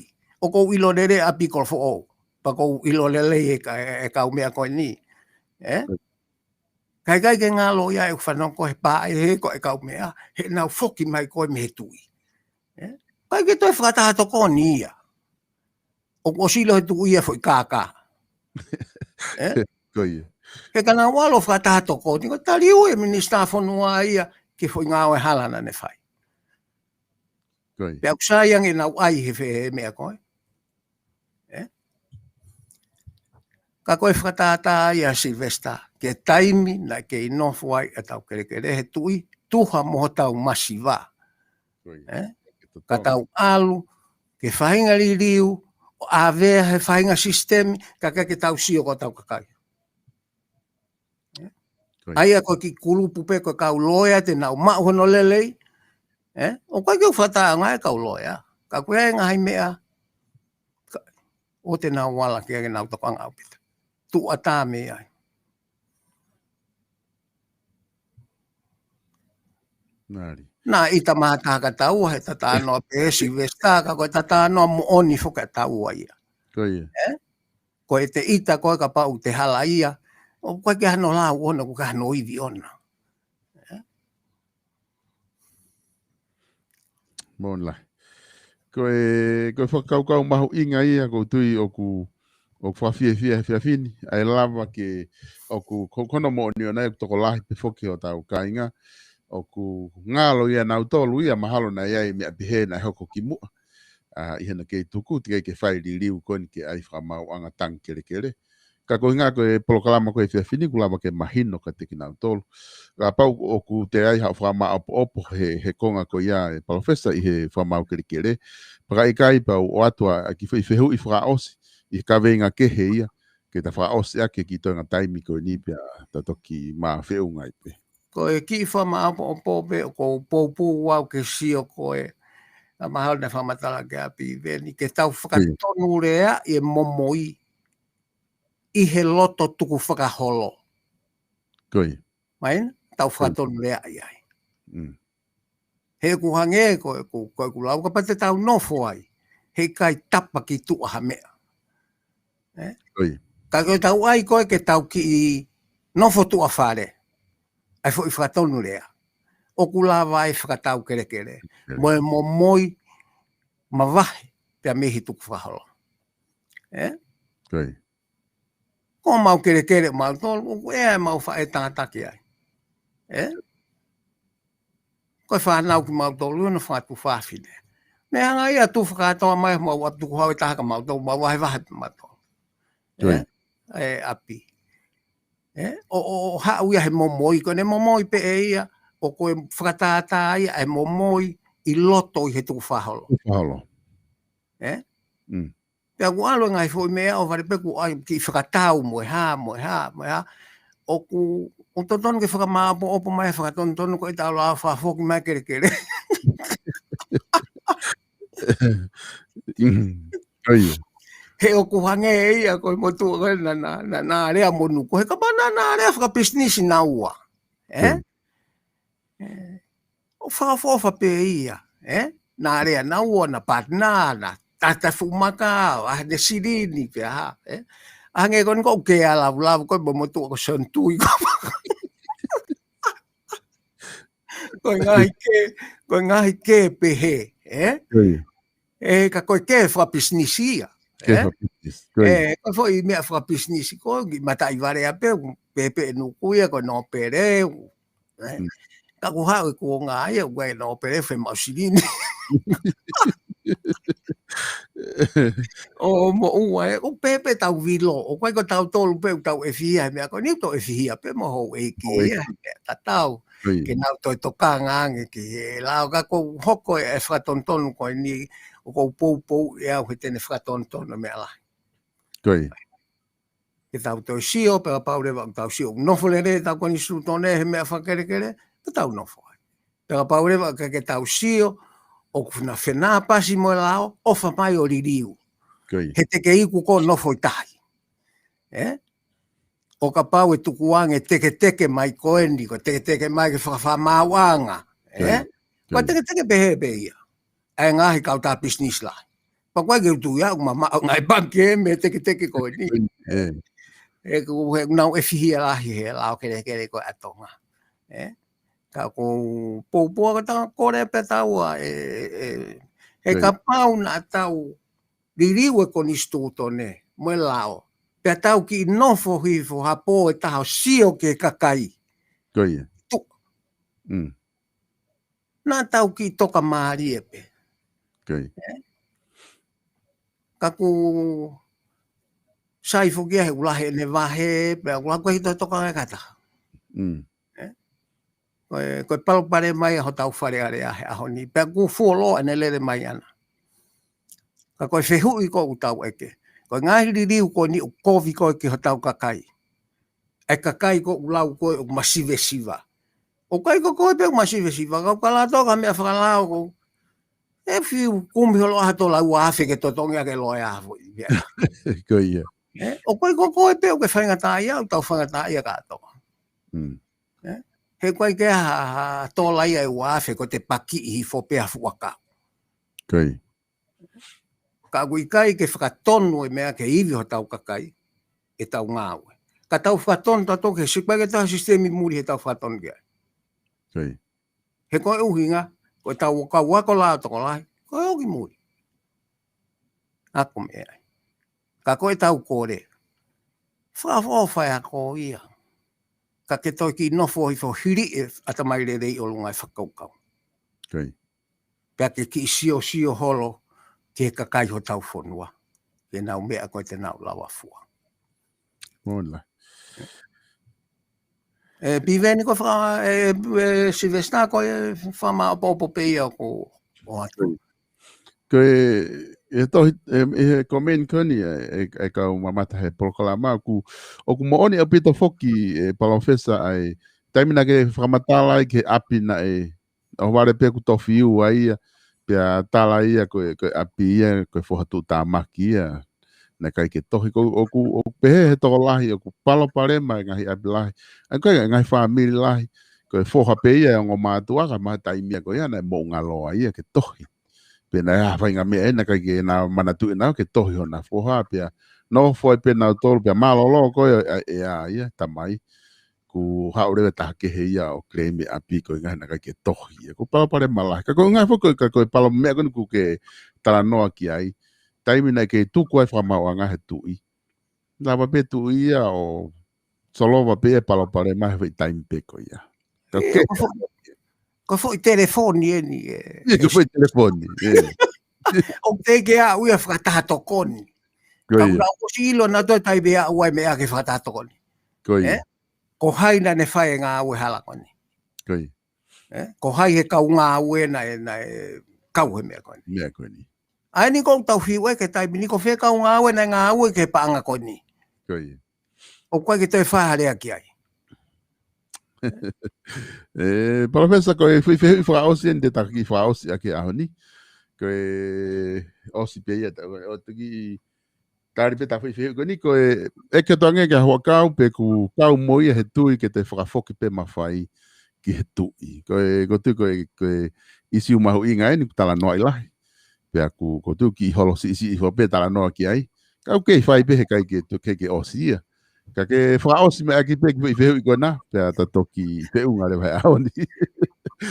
ʻOku ou ʻilo lelei ʻapi Kolofoʻou. Pea ʻoku ou ʻilo lelei e ka-, e kau meʻa ko eni. Ē? Ka ʻikai ke ngalo ia ʻeku fanongo ko e pā ʻe he ko e kau meʻa, he nau foki mai ko ē mei he tuʻi. Ē? ʻIkai ke toe fakataha tokoni ia. ʻOku ʻosi ʻilo he tuʻi ia foʻi kākā. Ē? He ka nau ʻalu ʻo fakataha tokoni, ko e taliu e minisitā fonua ia ki he foʻi ngāue hala naʻa ne fai. Pea ʻoku sai ange nau ʻai he fe-, he meʻa ko ē. Ē? Ka ko e fakatātā ia Sylvester, ki he taimi naʻe kei nofo ai ʻetau kelekele he tuʻi, tuha mo hotau masiva. Ē? Ka tau ʻalu, ki he faʻahinga liliu, ʻo ʻavea he faʻahinga sisitemi, ka ʻikai ke tau sio ko hotau kakai. ʻA ia ko e kiʻi kulupu pē ko e kau loea te nau maʻu hono lelei. Ē? ʻOku ʻikai ke u fakatāʻanga e kau loea. Ka ko e ngaahi meʻa, ka, ʻoua te nau ala ke, ke nau tokanga ʻaupito. Tuʻu ʻatā mei ai. Naʻe ʻita mā taha ka taua, he tatanoa pē Sylvester, ka ko e tatanoa moʻoni foki ʻa taua ia. Ē? Ko e te ʻita ko e kapau te hala ia, ʻoku ʻikai ke hano lau ʻona, ʻoku ʻikai hano ivi ʻona. Ē? Moʻoni lahi. Ko e, ko e fakakaukau mahuʻinga ia, ʻoku ou tui ʻoku, ʻoku fakafiefia he efiafi ni, ʻa e lava ke, ʻoku, ko, ko hono moʻoni ʻona ʻoku tokolahi pē foki hotau kāinga, ʻoku ngalo ia nautolu ia mahalo naʻe ʻi ai meʻa pehē naʻe hoko kimuʻa. ʻA, ʻi heʻena kei tuku, teʻeki ke fai liliu ko eni ke ʻai fakamaauʻanga tangi kelekele. Ka ko e ʻuhinga ko e polokalama ko e efiafi ni ʻoku lava ke mahino kiate kinautolu. Kapau ʻoku te ʻai haʻo fakamāʻopoʻopo he, he konga ko ia ē Palōfesa ʻi he fakamaau kelekele. Pea ka ʻikai pea u ʻoatu ʻa e kiʻi foʻi fehuʻi fakaʻosi ʻi he kaveinga kehe ia. Ke ta fakaʻosi ʻaki e kiʻi toenga taimi ko eni pea ta toki mā feʻunga ai pē. Ko e kiʻi fakamāʻopoʻopo pē ʻoku ou poupou au ke sio ko e, ʻa mahalo naʻe fakamatala ki ai ʻa Piveni, ke tau fakatonu lea ʻi he momoi ʻi he loto tukufakaholo. Mai, tau fakatonu lea ʻi ai. He ʻoku hangē ko e, ko, ko ʻeku lau kapau te tau nofo ai, heʻikai tapa ki tuʻa ha meʻa. Ē? Ka ko e tau ʻai ko e ke tau kiʻi nofo tuʻa fale, ʻa e foʻi fakatonu lea. ʻOku lava ai fakatau kelekele. Mo e momoi mavahe pea mei he tukufakaholo. Ē? Ko mau kelekele mautolu, ʻoku ʻea ʻemau faʻētangata ki ai. Ē? Ko e fānau kimautolu, ʻo na fatu fafine. Ne hanga ia ʻo tufa kātoa mai, mau ʻapi tukuhau ʻe taha kia mautolu, mau vahevahe pē mautolu. Ē? ʻE ʻapi. Ē? ʻO, ʻo, ʻo haʻu ia he momoi, ko ʻene momoi pē ʻe ia, ʻoku fakatātā ia ʻa e momoi ʻi loto ʻi he tukufakaholo. Ē? Pea ʻoku ʻalu e ngaahi foʻi meʻa ʻo vale pē ʻoku ʻai kiʻi fakatau mo e hā, mo e hā, mo e hā. ʻOku, ʻoku totonu ke fakamāʻopoʻopo mai, fakatonutonu ko e tau lava fakafoki mai kelekele. He ʻoku hangē ia ko e motuʻa ko e naʻa, naʻa, naʻa, naʻa lea mo Nuku. He kapau naʻa, naʻa lea fakapisinisi naua. Ē? ʻO fakaʻofoʻofa pē ia, ē? Naʻa lea naua, naʻa partner, naʻa Tata fuʻu maka, ʻa ʻene silini pē, ʻa, ē? ʻA hangē ko eni ko ʻeku kē ʻa Lavulavu ko ē mo motuʻa ko Sonotui ko. Ko e ngaahi kē, ko e ngaahi kē pehē, ē? Ko ia. Ē, ka ko e kē fakapisinisi ia, Kē ē? fakapisinisi. Ko ia. Ē, ko e foʻi meʻa fakapisinisi, ko e kiʻi mataʻi vale ʻa pē, pē pē nuku ia, ko e nōpele, ē? Mm. Ka ʻoku haʻu e kuonga ia, ʻoku ʻi ai e nōpele, fe mau silini. ʻO moʻua ē, ʻoku pehē pē ʻetau vilo, ʻoku ʻikai ko tautolu pē ʻoku tau ʻefihia he meʻa ko eni, tau ʻefihia pē mo houʻeiki ia, Houʻeiki. he meʻa tatau. Ko ia. Ke nau toe tokanga ange ki he lao ka ʻoku hoko e fakatonutonu ko eni, ʻoku ou poupou ʻe au he te ne fakatonutonu meʻa lahi. Ko ia. Ke tau toe sio, pea kapau leva ʻoku tau sio, nofo lelei ʻetau konisitūtone he meʻa fakakelekele, pea tau nofo ai. Pea kapau leva ka ke tau sio, ʻoku na fenāpasi mo e lao, ʻofa mai ʻo liliu. Ko ia. He te ke iku ko e nofo ʻi tahi. Ē? ʻO kapau ʻe tukuange teketeke mai ko eni, ko e teketeke mai ke fakafamaauʻanga. Ē? Ko ia. Ko e Ko ia. teketeke pehē pē ia. ʻA e ngaahi kautaha pisinisi lahi. Pea ʻoku ʻikai ke u tui au, mamaʻo ngaahi pangikē mei he teketeke ko eni. Ē. Ē, ʻoku he nau ʻefihia lahi he lao kelekele ko ē ʻa Tonga. Ē? Ka ʻoku ou poupou ʻa ka tau kole pē taua, ē, ē, ē. He Ko ia. kapau naʻa tau liliu e konisitūtone, mo e lao. Pea tau kiʻi nofo hifo ha pō ʻe taha ʻo sio ki he kakai. Ko ia. Tu- Mm. Naʻa tau kiʻi tokamālie pē. Ko ia. Ē? Ka ʻoku sai foki ia he ʻoku lahi ʻene vahe, pea ʻoku lahi ko e hito toka ngai kata. Mm. Ē? Ko e, ko e palopalema ia hotau Fale Alea he ʻaho ni. Pea ʻoku fuoloa ʻene lele mai ʻana. Ka ko e fehuʻi ko ē ʻoku tau ʻeke. Ko e ngaahi liliu ko eni ʻoku kovi ko ē ki hotau kakai. ʻA e kakai ko ē ʻoku lau ko ē ʻoku masivesiva. ʻOku ʻikai ko koe pē ʻoku masivesiva, ka ʻoku ka lātā ka meʻa fakalao ko. ʻE fiu kumi holo ʻa ha tola ua afe ke totongi ʻa ke loea foʻi. Ko ia. Ē, ʻoku ʻikai ko koe pē ʻoku ke faingataʻaʻia, ʻoku tau faingataʻaʻia kātoa. Mm. Ē? He ʻoku ʻikai ke ha, ha tola ia ʻe ua afe ko ʻete pakiʻi hifo pē ha fuʻu ʻakau. Ko ia. Ka ʻoku ʻikai ke fakatonu e meʻa ke ivi hotau kakai, ʻetau ngāue. Ka tau fakatonu tautolu ke sipa ke tau sisitemi muli he tau fakatonu ki ai. Ko ia. He ko e ʻuhinga, ko ʻetau kau ako lao tokolahi, ko e ʻoki muli. Ako meʻa ai. Ka ko ʻetau kole. Fakaʻofoʻofa e ako ia. Ka ke toe kiʻi nofo hifo hili e ʻatamai lelei ʻolunga e fakakaukau. Ko ia. Pea ke kiʻi siosio holo ki he kakai hotau fonua. Ke nau meʻa ko ē te nau lava fua. Mola. Ē, Piveni ko e faka-, ē, ē, Sylvester ko e fakamaʻopoʻopo pē ia ko ʻoatu. Ko e, e tohi, e, e comment ko eni, e, e, e kau mamata he polokalama ʻoku, ʻoku moʻoni ʻaupito foki, e, Palōfesa ʻa e, taimi naʻa ke fakamatala ai ki he ʻapi naʻe ʻo vale pē ʻoku tofiua ia, pea tala ia ko e, ko e ʻapi ia, ko e foha tuʻutāmaki ia. Naʻe ʻikai ke tohi ko ʻoku, ʻoku pehē he tokolahi, ʻoku palopalema e ngaahi ʻapi lahi. ʻA ia ko e ngaahi fāmili lahi, ko e foha pē ia e ongo mātuʻa ka maha taimi ia ko ia, naʻe moʻungaloa ia ke tohi. Pea naʻe ʻi ai ha faʻahinga meʻa ē, naʻe ʻikai ke na manatuʻi naʻa ke tohi hona foha, pea nofo ai pē nautolu, pea mālōlō ko ē, ʻa, ʻa ia, tamai. Kuo haʻu leva e taha kehe ia ʻo claim e ʻapi ko e ngaahi naʻe ʻikai ke tohi ia. Ko e palopalema lahi. Ka ko e ngaahi foki, ka ko e palo meʻa ko eni ʻoku ke talanoa ki ai. Taimi naʻe kei tuku ai fakamaauʻanga he tuʻi. Lava pē tuʻi ia ʻo solova pē e palopalema he foʻi taimi pē ko ia. Ka Ē, ke ko e foʻi, ko e foʻi telefoni eni, ē. Ē, ko e foʻi telefoni, ē. ʻOku teʻeki ke aʻu ia fakataha tokoni. Ko Ka ia. ʻoku ʻosi ʻilo naʻa toe taimi ʻe aʻu ai meʻa ke fakataha tokoni. Ko ia. Ē? Ko hai naʻa ne fai e ngāue hala ko eni. Ko ia. Ē? Ko hai he kau ngāue naʻe, naʻe kau he meʻa ko eni. Meʻa ko eni. ʻA eni ʻoku tau fiu ai ki he taimi ni ko fē kau ngāue naʻe ngāue ki he paʻanga ko eni. Ko ia. ʻOku ʻikai ke toe fai ha lea ki ai. Ē, Palōfesa, ko e foʻi fehuʻi fakaʻosi eni te ta kiʻi fakaʻosi ʻaki he ʻaho ni. Ko e ʻosi pē ia, ta, ʻo toki tali pē ʻeta foʻi fehuʻi ko eni, ko e, ʻeke atu ange ki he huʻakau pe ʻoku kau mo ia he tui ke toe fakafoki pē mafai ki he tuʻi. Ko e, ʻoku ou tui ko e, ko e ʻīsiu mahuʻinga eni ʻoku talanoaʻi lahi. Pea ʻoku, ʻoku tuki holo siʻisiʻi hifo pē talanoa ki ai. Ka ʻoku kei fai pē he ʻikai ke, ʻikai ke ʻosi ia. Ka ke fakaʻosi mai ʻaki pē ki he fehuʻi ko ena, pea ta toki feʻunga leva he ʻaho ni.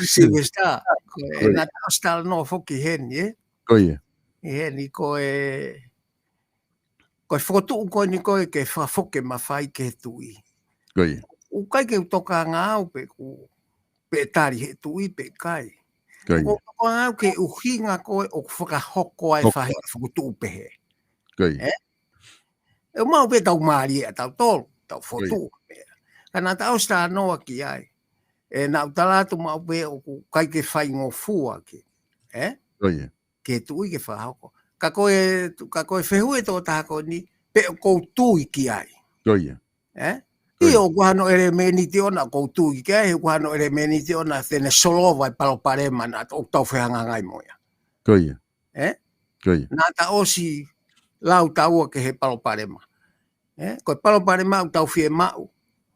Sylvester, ko e, ko ia, naʻa ta ʻosi talanoa foki heni, ē? Ko ia. ʻI heni ko e, ko e fokotuʻu ko eni ko e ke fakafoki e mafai ki he tuʻi. Ko ia. ʻOku ʻikai ke u tokanga au pe ʻoku, pe ʻe tali ʻe he tuʻi pe ʻikai. Ko ia. ʻOku ou tokanga au ki he ʻuhinga ko ē ʻoku fakahoko ai e, hoko, faʻahinga fokotuʻu pehē. Ko ia. Ē? ʻE maʻu pē ʻetau mālie ʻatautolu, ʻetau, ko ia, fokotuʻu pē. Ka naʻa ta ʻosi talanoa ki ai. ʻE, naʻa ku tala atu maʻu pē ʻoku ʻikai ke faingofua ke, ē? Ko ia. Ki he tuʻi ke fakahoko. Ka ko e, ka ko e fehuʻi ʻe toko taha ko eni, pe ʻoku ou tui ki ai. Ko ia. Ē? Ko ia. ʻIo, ʻoku ʻi ai hano ʻelemēniti ʻoʻona ʻoku ou tui ki ai, ʻoku ʻi ai hano ʻelemēniti ʻoʻona te ne solova e palopalema naʻa ʻoku tau fehangahangai mo ia. Ko ia. Ē? Ko ia. Naʻa ta ʻosi lau taua ki he palopalema. Ē? Ko e palopalema ʻoku tau fiemaʻu,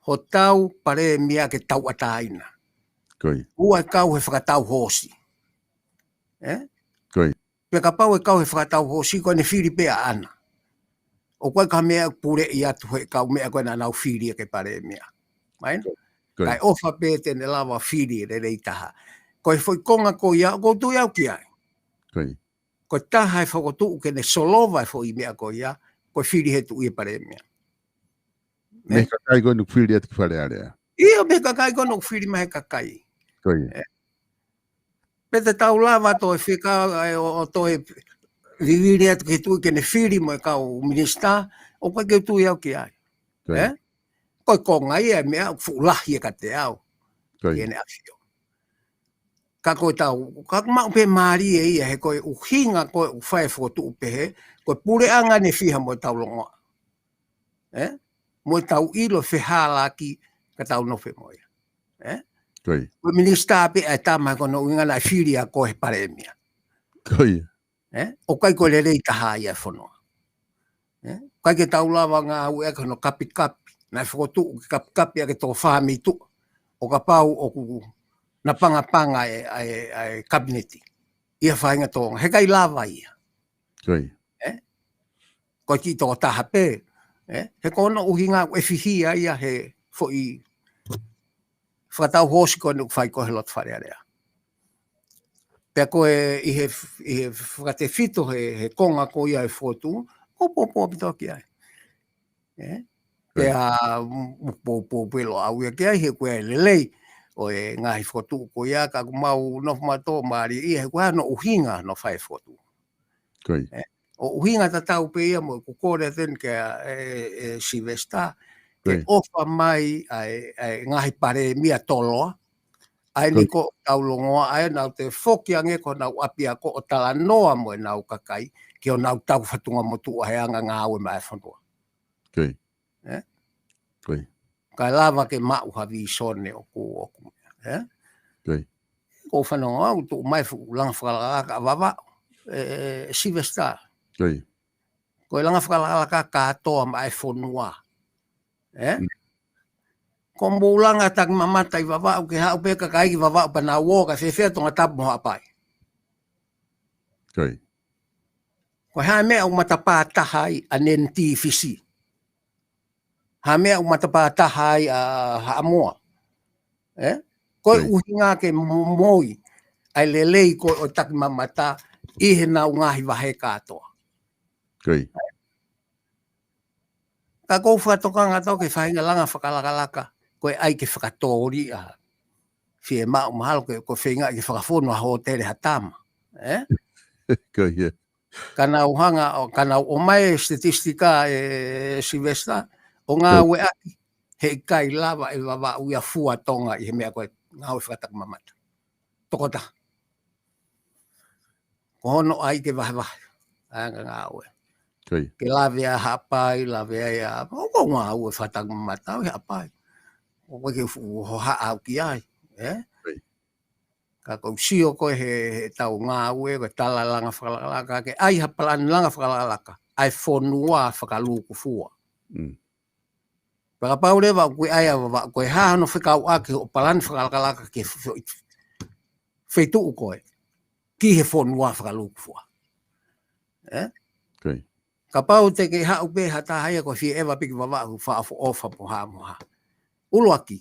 hotau palēmia ke tauʻatāina. Ko ia. ʻOua ʻe kau he fakatau hoosi. Ē? Ko ia. Pea kapau ʻe kau he fakatau hoosi ko ʻene fili pē ʻaʻana. ʻOku ʻikai ko ha meʻa ʻoku puleʻi atu he kau meʻa ko ē naʻa nau fili ia ke palēmia. Mai? Ko ia. Ko ia. Kae ʻofa pē te ne lava fili e lelei taha. Ko e foʻi konga ko ia, ʻoku ou tui au ki ai. Ko ia. Ko e taha e fokotuʻu ke ne solova e foʻi meʻa ko ia, ko e fili he tuʻi e palēmia. Mei he kakai ko eni ʻoku fili atu ki Fale Alea. ʻIo, mei he kakai ko eni ʻoku fili mai he kakai. Ko ia. Ē. Pe te tau lava ʻo toe fika, ē, ʻo, ʻo toe vivili atu ki he tuʻi ke ne fili mo e kau minisitā, ʻoku ʻikai ke u tui au ki ai. Ko ia. Ē? Ko e konga ia e meʻa ʻoku fuʻu lahi ia kiate au. Ko ia. Ki heʻene ʻafio. Ka ko e tau, ka ʻoku maʻu pē mālie ia, he ko e ʻuhinga ko ē ʻoku fai e fokotuʻu pehē, ko e puleʻanga ʻene fiha mo ʻetau longoaʻa. Ē? Mo ʻetau ʻilo e fehālaaki ka tau nofo mo ia. Ē? Ko ia. Ko e minisitā pē ʻa e tama ko hono ʻuhinga naʻe fili ʻa koe he palēmia. Ko ia. Ē? ʻOku ʻikai ko e lelei taha ia e fonua. Ē? ʻIkai ke tau lava ngāueʻaki hono kapikapi. Naʻe fokotuʻu ke kapikapi ʻaki e toko fā mei tuʻa. ʻO kapau ʻoku napangapanga e, ʻa e, ʻa e kapineti. ʻI ha faʻahinga Tonga. He ʻikai lava ia. Ko ia. Ē? Ko e kiʻi toko taha pē. Ē? He ko hono ʻuhinga ʻoku ʻefihia ia he foʻi fakatau hoosi ko eni ʻoku fai ko ē he loto Fale Alea. Pea ko e ʻi he, ʻi he fakatefito he, he konga ko ia e fokotuʻu, ʻoku ou pōpō ʻaupito ki ai. Ē? Ko ia. Pea, mm, pōpō pē loa au ia ki ai, he ko e lelei ʻo e ngaahi fokotuʻu ko ia, ka ʻoku mau nofo mautolu mālie ia, he ko e hā hono ʻuhinga hono fai e fokotuʻu. Ko ia. Ē? ʻO ʻuhinga tatau pē ia mo ʻeku kole atu eni kia, ē, ē, Sylvester, ke, ko ia, ʻofa mai ʻa e, ʻa e ngaahi palēmia toloa, ʻa eni, ko ia, ko ʻetau longoaʻa ē, nau toe foki ange ki honau ʻapiako ʻo talanoa mo ʻenau kakai, ki honau tau fatunga motuʻa he anga ngāue maʻa e fonua. Ko ia. Ē? Ko ia. Kae lava ke maʻu ha vīsone ʻoku, ʻoku, ē? Ko ia. ʻOku ou fanongo au, tuʻu mai fuʻu langa fakalakalaka ʻa Vavaʻu, ē, ē, Sylvester. Ko ia. Ko e langa fakalakalaka kātoa maʻa e fonua. Ē? Mm. Ko hoʻomou langa takimamata ʻi Vavaʻu ke haʻu pē kakai ki Vavaʻu pea nau ō, kae fēfē ʻa Tongatapu mo Haʻapai? Ko ia. Ko e hā e meʻa ʻoku matapā taha ai ʻa Nene Tīfisi? Hā e meʻa ʻoku matapā taha ai ʻa Haʻamoa? Ē? Ko e, ko ia, ʻuhinga ke mo-, moʻui ʻa e lelei ko ē ʻo e takimamata ʻi heʻenau ngaahi vahe kātoa. Ko ia. Ka ʻoku ou fakatokanga atu au ki he faʻahinga langa fakalakalaka, ko e ʻai ke fakatōliʻa. Fiemaʻu mahalo ke, ko e feinga ke fakafonu ha hōtele ha tama. Ē? Ko ia. Ka nau hanga ʻo, ka nau ʻomai e statistika ē Sylvester, ʻo, ko ia, ngāueʻaki, he ʻikai lava ʻe Vavaʻu ia fua Tonga ʻi he meʻa ko e ngāue fakatakimamata. Tokotaha. Ko hono ʻai ke vahevahe ʻa e anga ngāue. Ko ia. Ke lave ai ʻa Haʻapai, lave ai ʻa, ʻoku ou ngāue fakatakimamata au ʻi Haʻapai. ʻOku ʻikai ke u fuʻu hohaʻa au ki ai, ē? Ko ia. Ka ʻoku ou sio ko ē he, heʻetau ngāue, ko e tala langa fakalakalaka, ke ʻai ha palani langa fakalakalaka ʻa e fonua fakalūkufua. Mm. Pea kapau leva ʻoku ʻi ai ʻa Vavaʻu, ko e hā hono fekauʻaki hoʻo palani fakalakalaka ki he fe-, feituʻu ko ē, ki he fonua fakalūkufua? ʻE? Kapau te ke haʻu pē ha taha ia ko e fie ʻeva pē ki Vavaʻu, fakaʻofoʻofa mo ha mo ha. ʻUluaki,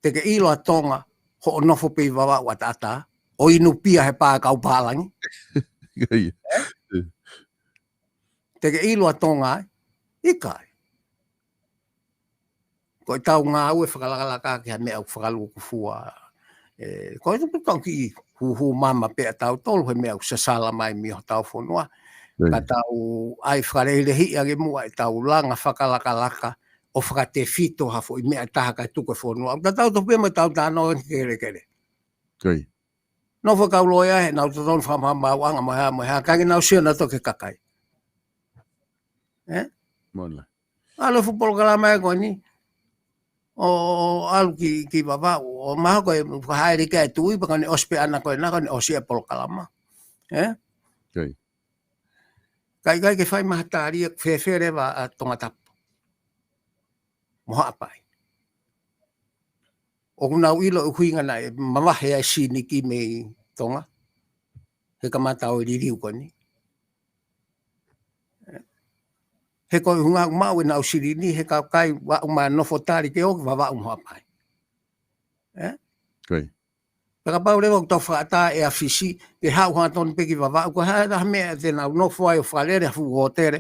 te ke ʻilo ʻa Tonga hoʻo nofo pē ʻi Vavaʻu ʻataʻatā, ʻo inu pia he pā kau pālangi. Te ke ʻilo ʻa Tonga ai? ʻIkai. Ko ʻetau ngāue fakalakalaka ki ha meʻa ʻoku fakalūkufua. ʻE, ko e tupu tau kiʻi hūhū mama pē ʻa tautolu he meʻa ʻoku sasala mai mei hotau fonua. Ka tau ʻai fakalehilehiʻi ange muʻa ʻetau langa fakalakalaka ʻo fakatefito ha foʻi meʻa ʻe taha kae tuku e fonua. ʻOku tatau tofu pē mo ʻetau talanoa ki he kelekele. Nofo e kau loea he nau totonu fakamaauʻanga mo e hā mo e hā, kae ke nau sio nautolu ki he kakai. ʻE? ʻAlu e fuʻu polokalama ē ko eni. ʻO, ʻo ʻalu ki, ki Vavaʻu, ʻo mahalo ko e fakahāʻele ki ai e tuʻi, pea ko ʻene ʻosi pē ʻana ko ena, ko ʻene ʻosi e polokalama. ʻE? Ka ʻikai ke fai mai ha tali ʻe fēfē leva ʻa Tongatapu mo Haʻapai. ʻOku nau ʻilo e ʻuhinga naʻe mavahe ai e silini ki mei Tonga. He kamata ʻo e liliu ko eni. He ko e ʻuhinga ʻoku maʻu ʻenau silini, he kakai ʻoku ʻomai nofo tali ke ō ki Vavaʻu mo Haʻapai. ʻE? Pea kapau leva ʻoku tau fakaʻatā ʻe ʻa Fisi, ke haʻu hangatonu pē ki Vavaʻu, ko e hā ha meʻa te nau nofo ai ʻo fakalele ha fuʻu hōtele,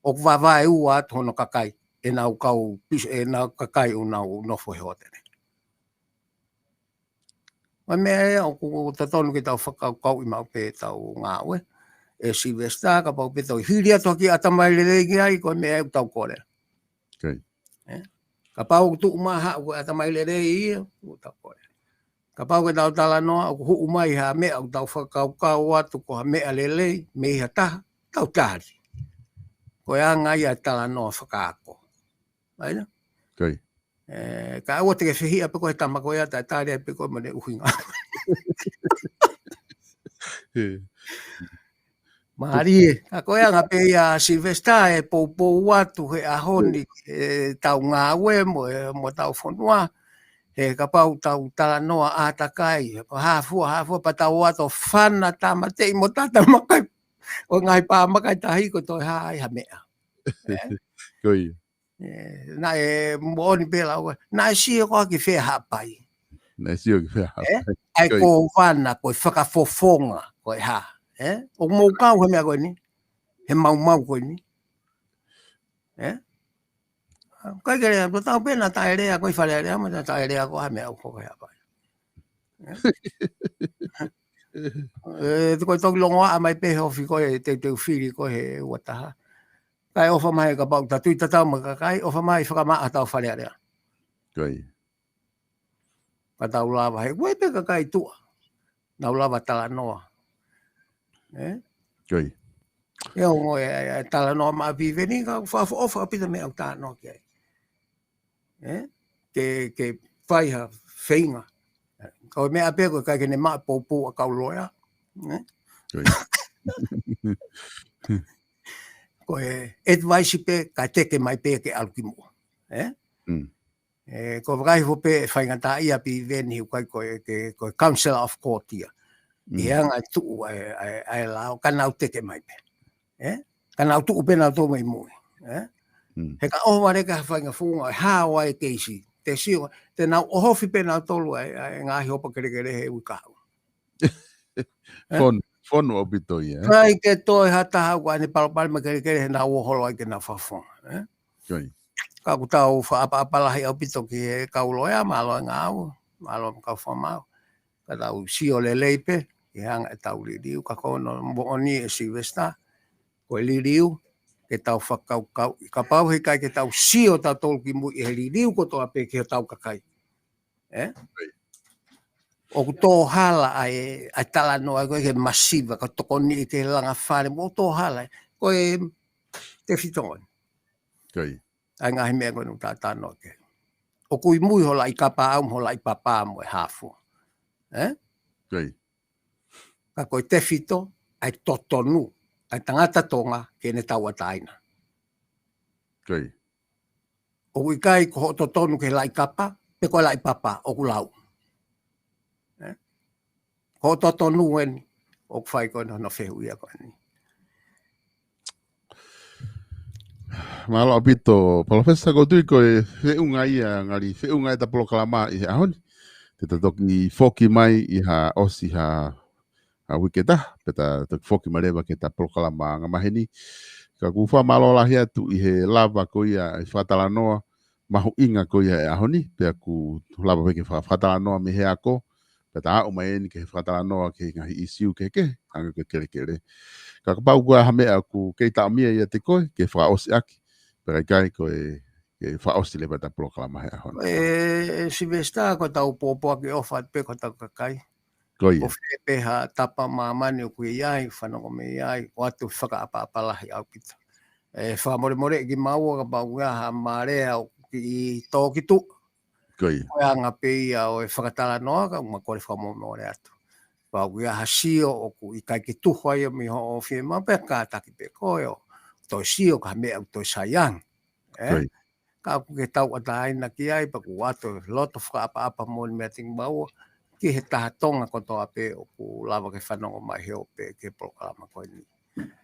ʻoku vavaeua atu hono kakai, ʻenau kau pis-, ʻenau kakai ʻoku nau nofo he hōtele. Ko e meʻa ia ʻoku totonu ke tau fakakaukauʻi maʻu pē ʻetau ngāue. ʻE Silivesitā, kapau pē tau hili atu ha kiʻi ʻatamai lelei ki ai, ko e meʻa ia ʻoku tau kole. ʻE? Kapau ʻoku tuʻu mai ha ʻatamai lelei ia, ʻoku tau kole. Kapau ke tau talanoa, ʻoku huʻu mai ha meʻa ʻoku tau fakakaukau atu ko ha meʻa lelei mei ha taha, tau tali. Ko e anga ia e talanoa fakaako. ʻE, ka ʻoua te ke fehiʻa pē ko e tama ko ia, taʻe tali ai pē ko e mo ʻene ʻuhinga. Mālie, ka ko e anga pē ia Silivesitā ʻe poupou atu he ʻaho ni, ʻetau ngāue mo, mo ʻetau fonua, he kapau tau talanoa ʻātakai, ko e hā fua, hā fua, pea tau ō atu ʻo fana tāmateʻi mo tatamakai, ʻo ngaahi pāmakai tahi ko e toe hā ai ha meʻa. ʻE? ʻE, naʻe moʻoni pē lau, naʻe sio koā ki fē Haʻapai? Naʻe sio ki fē Haʻapai? ʻAi ko vana, ko e fakafofonga, ko e hā. ʻE? ʻOku mou kau he meʻa ko eni? He maumau ko eni? ʻE? Kai ke lea, ko tau pē naʻa taʻelea, ko e Fale Alea, mo naʻa taʻelea ko ha meʻa ʻoku ko e Haʻapai. ʻE, te ko e toki longoaʻa mai pē he ofi ko e teuteu fili ko he ua taha. Kae ʻofa mai kapau ta tui tatau mo e kakai, ʻofa mai fakamaʻa tau Fale Alea. Ka tau lava he, ʻoku ʻi ai pē kakai tuʻa. Nau lava talanoa. ʻE? ʻE ongo e, e, e talanoa maʻa Piveni, ka ʻoku fakaʻofoʻofa ʻaupito meʻa ʻoku talanoa ki ai. ʻE? Ke, ke fai ha feinga. Ko e meʻa pē ko e ʻikai ke ne maʻu poupou ʻa e kau loea. ʻE? Ko e advice pē, ka teke mai pē ke ʻalu ki muʻa. ʻE? ʻE, ko e vakai hifo pē ʻe faingataʻaʻia Piveni he ʻoku ʻikai ko e, ke, ko e council of court ia. ʻI he anga e tuʻu ʻa e, ʻa e, ʻa e lao, ka nau teke mai pē. ʻE? Ka nau tuʻu pē nautolu mai mui. ʻE? He ka ʻoho vale ka fainga funga, ʻe hao ai e keisi. Te sio, te nau ʻohofi pē nautolu ʻa e, ʻa e ngaahi hopa kelekele he uike kahaʻu. Fonu, fonu ʻaupito ia, ʻe? ʻIkai ke toe ha taha ʻoku ʻi ai ʻene palopalema kelekele he nau ō holo ai ke nau fakafofonga, ʻe? Ka ʻoku tau fakaʻapaʻapa lahi ʻaupito ki he kau loea, mālō e ngāue, mālō e kau fakamaau. Ka tau sio lelei pē, ʻi he anga ʻetau liliu, ka ko hono moʻoni ʻe Silivesitā, ko e liliu, ke tau fakakaukau, kapau he ʻikai ke tau sio tautolu ki mui ʻi he liliu kotoa pē ki hotau kakai. ʻE? ʻOku tō hala ʻa e, ʻa e talanoa ko e ke masiva, ka tokoni ʻi he langa fale, mo tō hala, ko e tefito eni. ʻA e ngaahi meʻa ko eni ʻoku ta talanoa ki ai. ʻOku ʻi mui ho laʻi kapa ʻaʻau mo ho laʻi papa mo e hā fua. ʻE? Ka ko e tefito, ʻa e totonu, ʻa e tangata Tonga, ke ne tauʻatāina. ʻOku ʻikai ko hoʻo totonu ki he laʻi kapa, pe ko e laʻi papa, ʻoku lau. ʻE? Ko hoʻo totonu eni, ʻoku fai ko ē hono fehuʻia ko eni. Mālō ʻaupito, Palōfesa, ʻoku ou tui ko e feʻunga ia, ngali feʻunga ʻeta polokalama ʻi he ʻaho ni. Te ta toki foki mai ʻi ha ʻosi ha, ha uike ʻe taha, pea ta toki foki mai leva ki heʻeta polokalama angamaheni. Ka ʻoku ou fakamālō lahi atu ʻi he lava ko ia e fakatalanoa mahuʻinga ko ia e ʻaho ni, pea ʻoku lava pē ke fa-, fakatalanoa mei he ako, pea ta aʻu mai eni ki he fakatalanoa ki he ngaahi ʻīsiu kehekehe, hangē ko e kelekele. Ka kapau ʻoku ʻi ai ha meʻa ʻoku kei taʻomia ʻiate koe, ke fakaʻosi ʻaki, pea ka ʻikai ko e, ke fakaʻosi leva ʻeta polokalama he ʻaho ni. ʻE, ʻe Sylvester, ko ʻetau pōpoaki ʻofa atu pē ki hotau kakai. Ko ia. ʻOku ʻi ai pē ha tapa ʻo māmani ʻoku ʻi ai, fanongo mei ai, ʻoatu fakaʻapaʻapa lahi ʻaupito. ʻE, fakamolemole kimaua kapau ʻoku ʻi ai ha marea ʻoku kiʻi tō ki tuʻa. Ko ia. Ko e anga pē ia ʻo e fakatalanoa, ka ʻoku ma kole fakamolemole atu. Kapau ʻoku ʻi ai ha sio ʻoku ʻikai ke tuhu ai ʻo mei hoʻo fiemaʻu, pea kātaki pē koe ʻo toe sio ki ha meʻa ʻoku toe sai ange. ʻE? Ko ia. Ka ʻoku ke tauʻatāina ki ai, pea ʻoku ʻoatu e loto fakaʻapaʻapa moʻoni meiate kimaua, ki he taha Tonga kotoa pē ʻoku lava ke fanongo mai he ope ki he polokalama ko eni.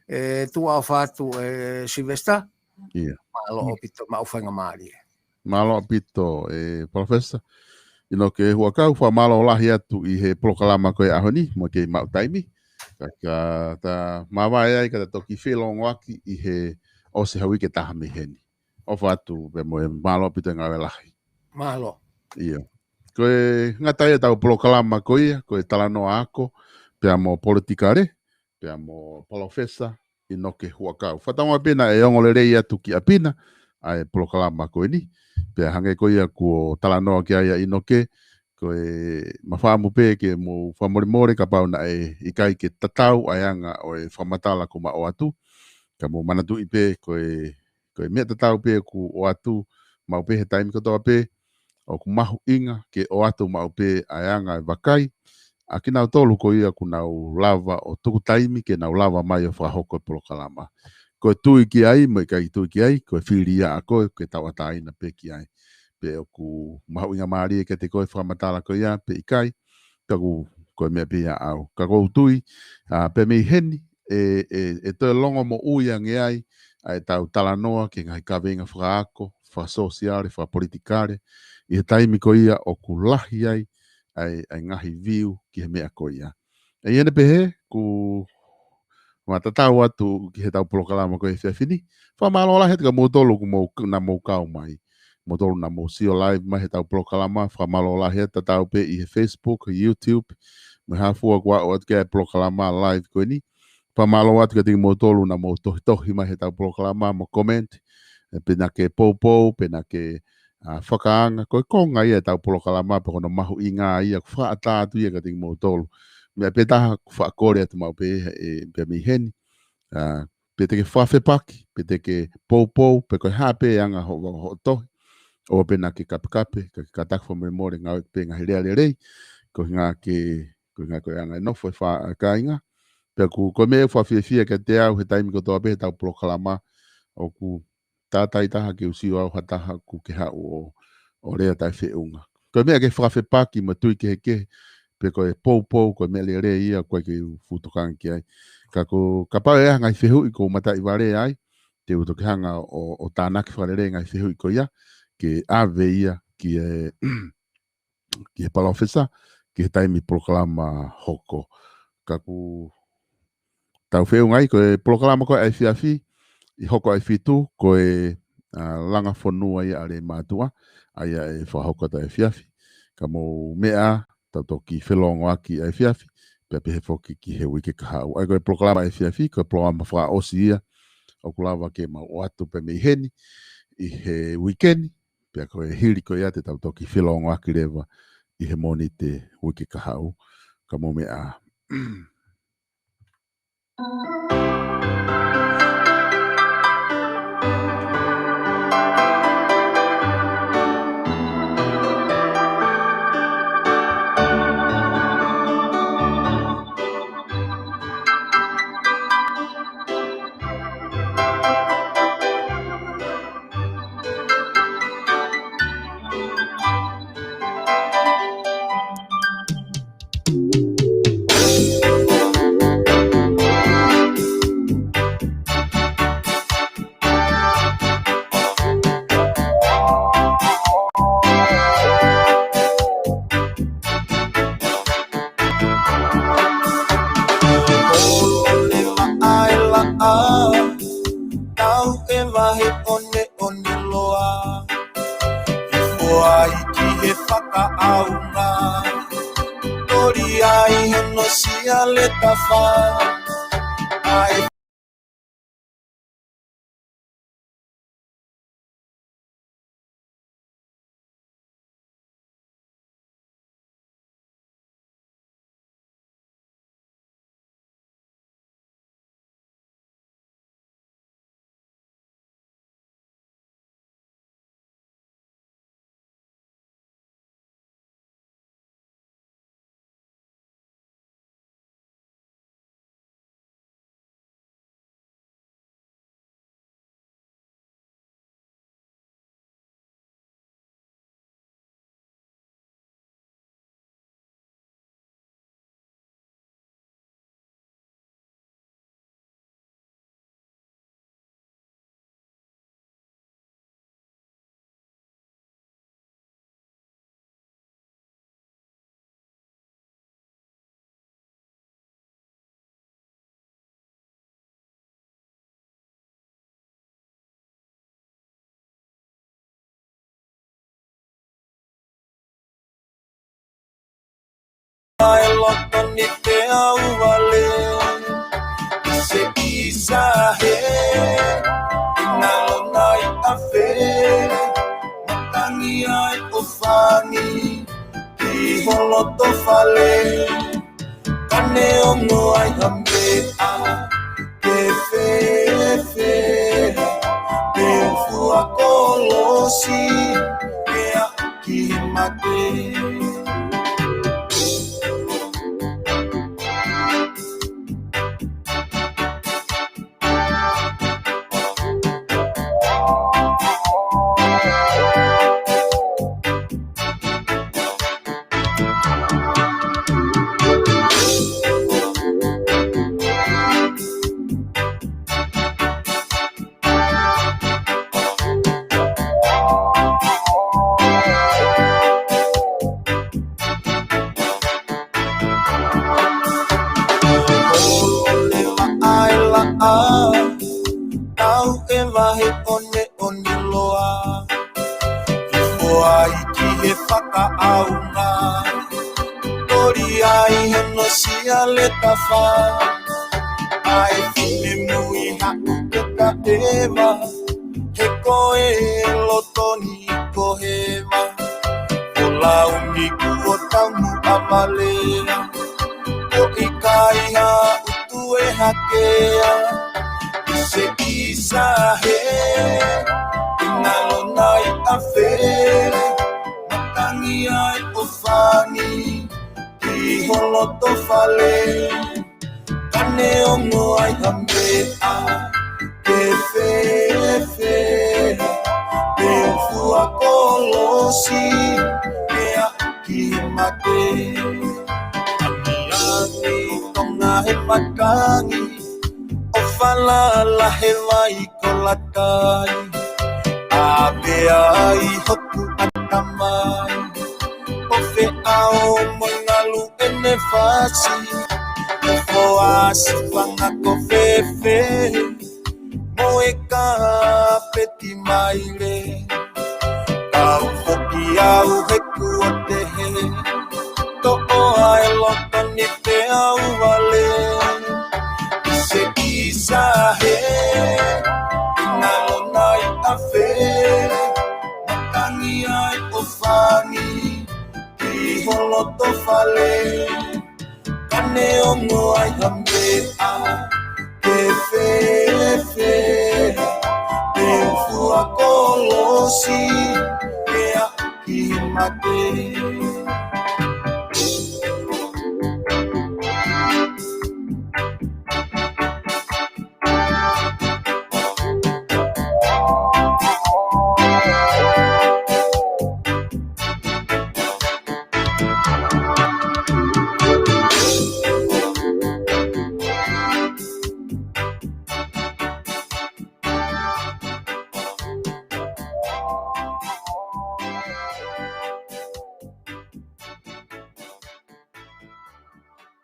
ʻE, tuʻa ʻofa atu, ʻe Sylvester. Ia. Mālō ʻaupito, maʻu faingamālie. Mālō ʻaupito, ʻe Palōfesa ʻInoke Huʻakau, fakamālō lahi atu ʻi he polokalama ko e ʻaho ni, mo e kei maʻu taimi. Ka, ka ta māvae ai, ka ta toki felongoaki ʻi he ʻosi ha uike ʻe taha mei heni. ʻOfa atu pē mo e mālō ʻaupito e ngāue lahi. Mālō. Ia. Ko e ngata ʻetau polokalama ko ia, ko e talanoa ako, pea mo politikale, pea mo Palōfesa ʻInoke Huʻakau. Fakatauange pē naʻe ongo lelei atu ki ʻapi na ʻa e polokalama ko eni. Pea hangē ko ia kuo talanoa ki ai ʻa ʻInoke, ko e mafai pē ke mou fakamolemole kapau naʻe ʻikai ke tatau ʻa e anga ʻo e fakamatala kuo ma ʻoatu. Ka mou manatuʻi pē ko e, ko e meʻa tatau pē kuo ʻoatu maʻu pē he taimi kotoa pē, ʻoku mahuʻinga ke ʻoatu maʻu pē ʻa e anga e vakai ʻa kinautolu ko ia ʻoku nau lava ʻo tuku taimi ke nau lava mai ʻo fakahoko e polokalama. Ko e tui ki ai, mo e ʻikai tui ki ai, ko e fili ia ʻa koe, ke tauʻatāina pē ki ai. Pe ʻoku mahuʻingamālie kiate koe e fakamatala ko ia, pe ʻikai, ka ʻoku, ko e meʻa pē ia ʻaʻau. Ka ʻoku ou tui, ʻa, pea mei heni, ʻe, ʻe, ʻe toe longomoʻui ange ai ʻa ʻetau talanoa ki he ngaahi kaveinga fakaako, fakasōsiale, fakapolitikale, ʻi he taimi ko ia ʻoku lahi ai ʻa e, ʻa e ngaahi view ki he meʻa ko ia. ʻE, ʻi heʻene pehē, ʻoku ma tatau atu ki heʻetau polokalama ko e efiafi ni. Fakamālō lahi atu kia moutolu ʻoku mou, naʻa mou kau mai. Moutolu naʻa mou sio live mai heʻetau polokalama, fakamālō lahi atu, tatau pē ʻi he Facebook, YouTube, mo e hā fua kuo aʻu atu ki ai e polokalama live ko eni. Fakamālō atu kiate kimoutolu naʻa mou tohitohi mai heʻetau polokalama mo comment, ʻe, pe naʻa ke poupou, pe naʻa ke, ʻa, fakaanga, ko e konga ia ʻetau polokalama, pea ko hono mahuʻinga ia, ʻoku fakaʻatā atu ia kiate kimoutolu. Meʻa pē taha ʻoku fakakole atu maʻu pē, ʻe, pea mei heni. ʻA, pe te ke fakafepaki, pe te ke poupou, pe ko e hā pē anga ho, ho, hoʻo tohi. ʻOua pē naʻa ke kapekape, ka ke kātaki fakamolemole ngāueʻaki pē ngaahi lea lelei, ko e ʻuhinga ke, ko e ʻuhinga ko e anga e nofo e fa-, kāinga. Pea ʻoku, ko e meʻa ʻoku fakafiefia kiate au he taimi kotoa pē heʻetau polokalama, ʻoku tātātaha ke u sio au ha taha ʻoku ke haʻu ʻo, ʻo lea taʻefeʻunga. Ko e meʻa ke fakafepaki mo e tui kehekehe, pe ko e poupou, ko e meʻa lelei ia, ʻoku ʻikai ke u fuʻu tokanga ki ai. Ka ko, kapau ʻe ʻi ai ha ngaahi fehuʻi ʻoku ou mataʻi vale ai, te u toki hanga ʻo, ʻo tānaki fakalelei e ngaahi fehuʻi ko ia, ke ʻave ia ki he, ki he palōfesa, ki he taimi polokalama hoko. Ka ʻoku tau feʻunga ai, ko e polokalama ko e efiafi, ʻi he hoko ʻa e fitu, ko e, ʻa, langa fonua ia ʻa e mātuʻa, ʻa ia ʻe fakahoko atu ʻa e efiafi. Ka mou meʻa, tau toki felongoaki ʻa e efiafi, pea pehē foki ki he uike kahaʻu. ʻA ia ko e polokalama efiafi, ko e polokalama fakaʻosi ia, ʻoku lava ke mau ʻoatu pē mei heni, ʻi he uike ni, pea ko e hili ko ia te tau toki felongoaki leva ʻi he Mōnite uike kahaʻu, ka mou meʻa. he ʻoneʻone loa. Hifo ai ki he fakaʻaonga, toli ai hono siale tafa. ʻAi ʻAi loto ni te au vale, ʻi se ʻisa he, ʻi nalo nai afe, matangi ai ʻo fani, ʻi ho loto fale, ka neongo ai ha meʻa, ke fēfē, pe ʻoku fua kolosi, pe aʻu ki he mate. ʻAi laʻa, tau ʻeva he ʻoneʻone loa. Hifo ai ki he fakaʻaonga, toli ai hono siale tafa. ʻAi finemui haʻu ke ka ʻeva, he ko e loto ni ko hema. Ko lau ni kuo tau muʻa vale, ko ʻikai ha utu e hakea, ʻi se ʻisa he, ʻi nalo nai afe, matangi ai ʻo fani, ʻi ho loto fale, ka neongo ai ha meʻa, ke fēfē, pe ʻoku fua kolosi, pe aʻu ki he mate. Amiami Tonga he matangi, ʻo falala he vai ko Latai. ʻAve ai hoku ʻatamai, ʻo feʻao mo ngalu ʻene fasi, ʻo foasi fanga ko fēfē, mo e kapeti maile. Kau foki au he kuo tehe, toʻo ʻa e loto ni te au vale. ʻI se ʻisa he, ʻi nalo nai afe, matangi ai ʻo fani, ʻi ho loto fale, ka neongo ai ha meʻa, ke fēfē, pe ʻoku fua kolosi, pe aʻu ki he mate.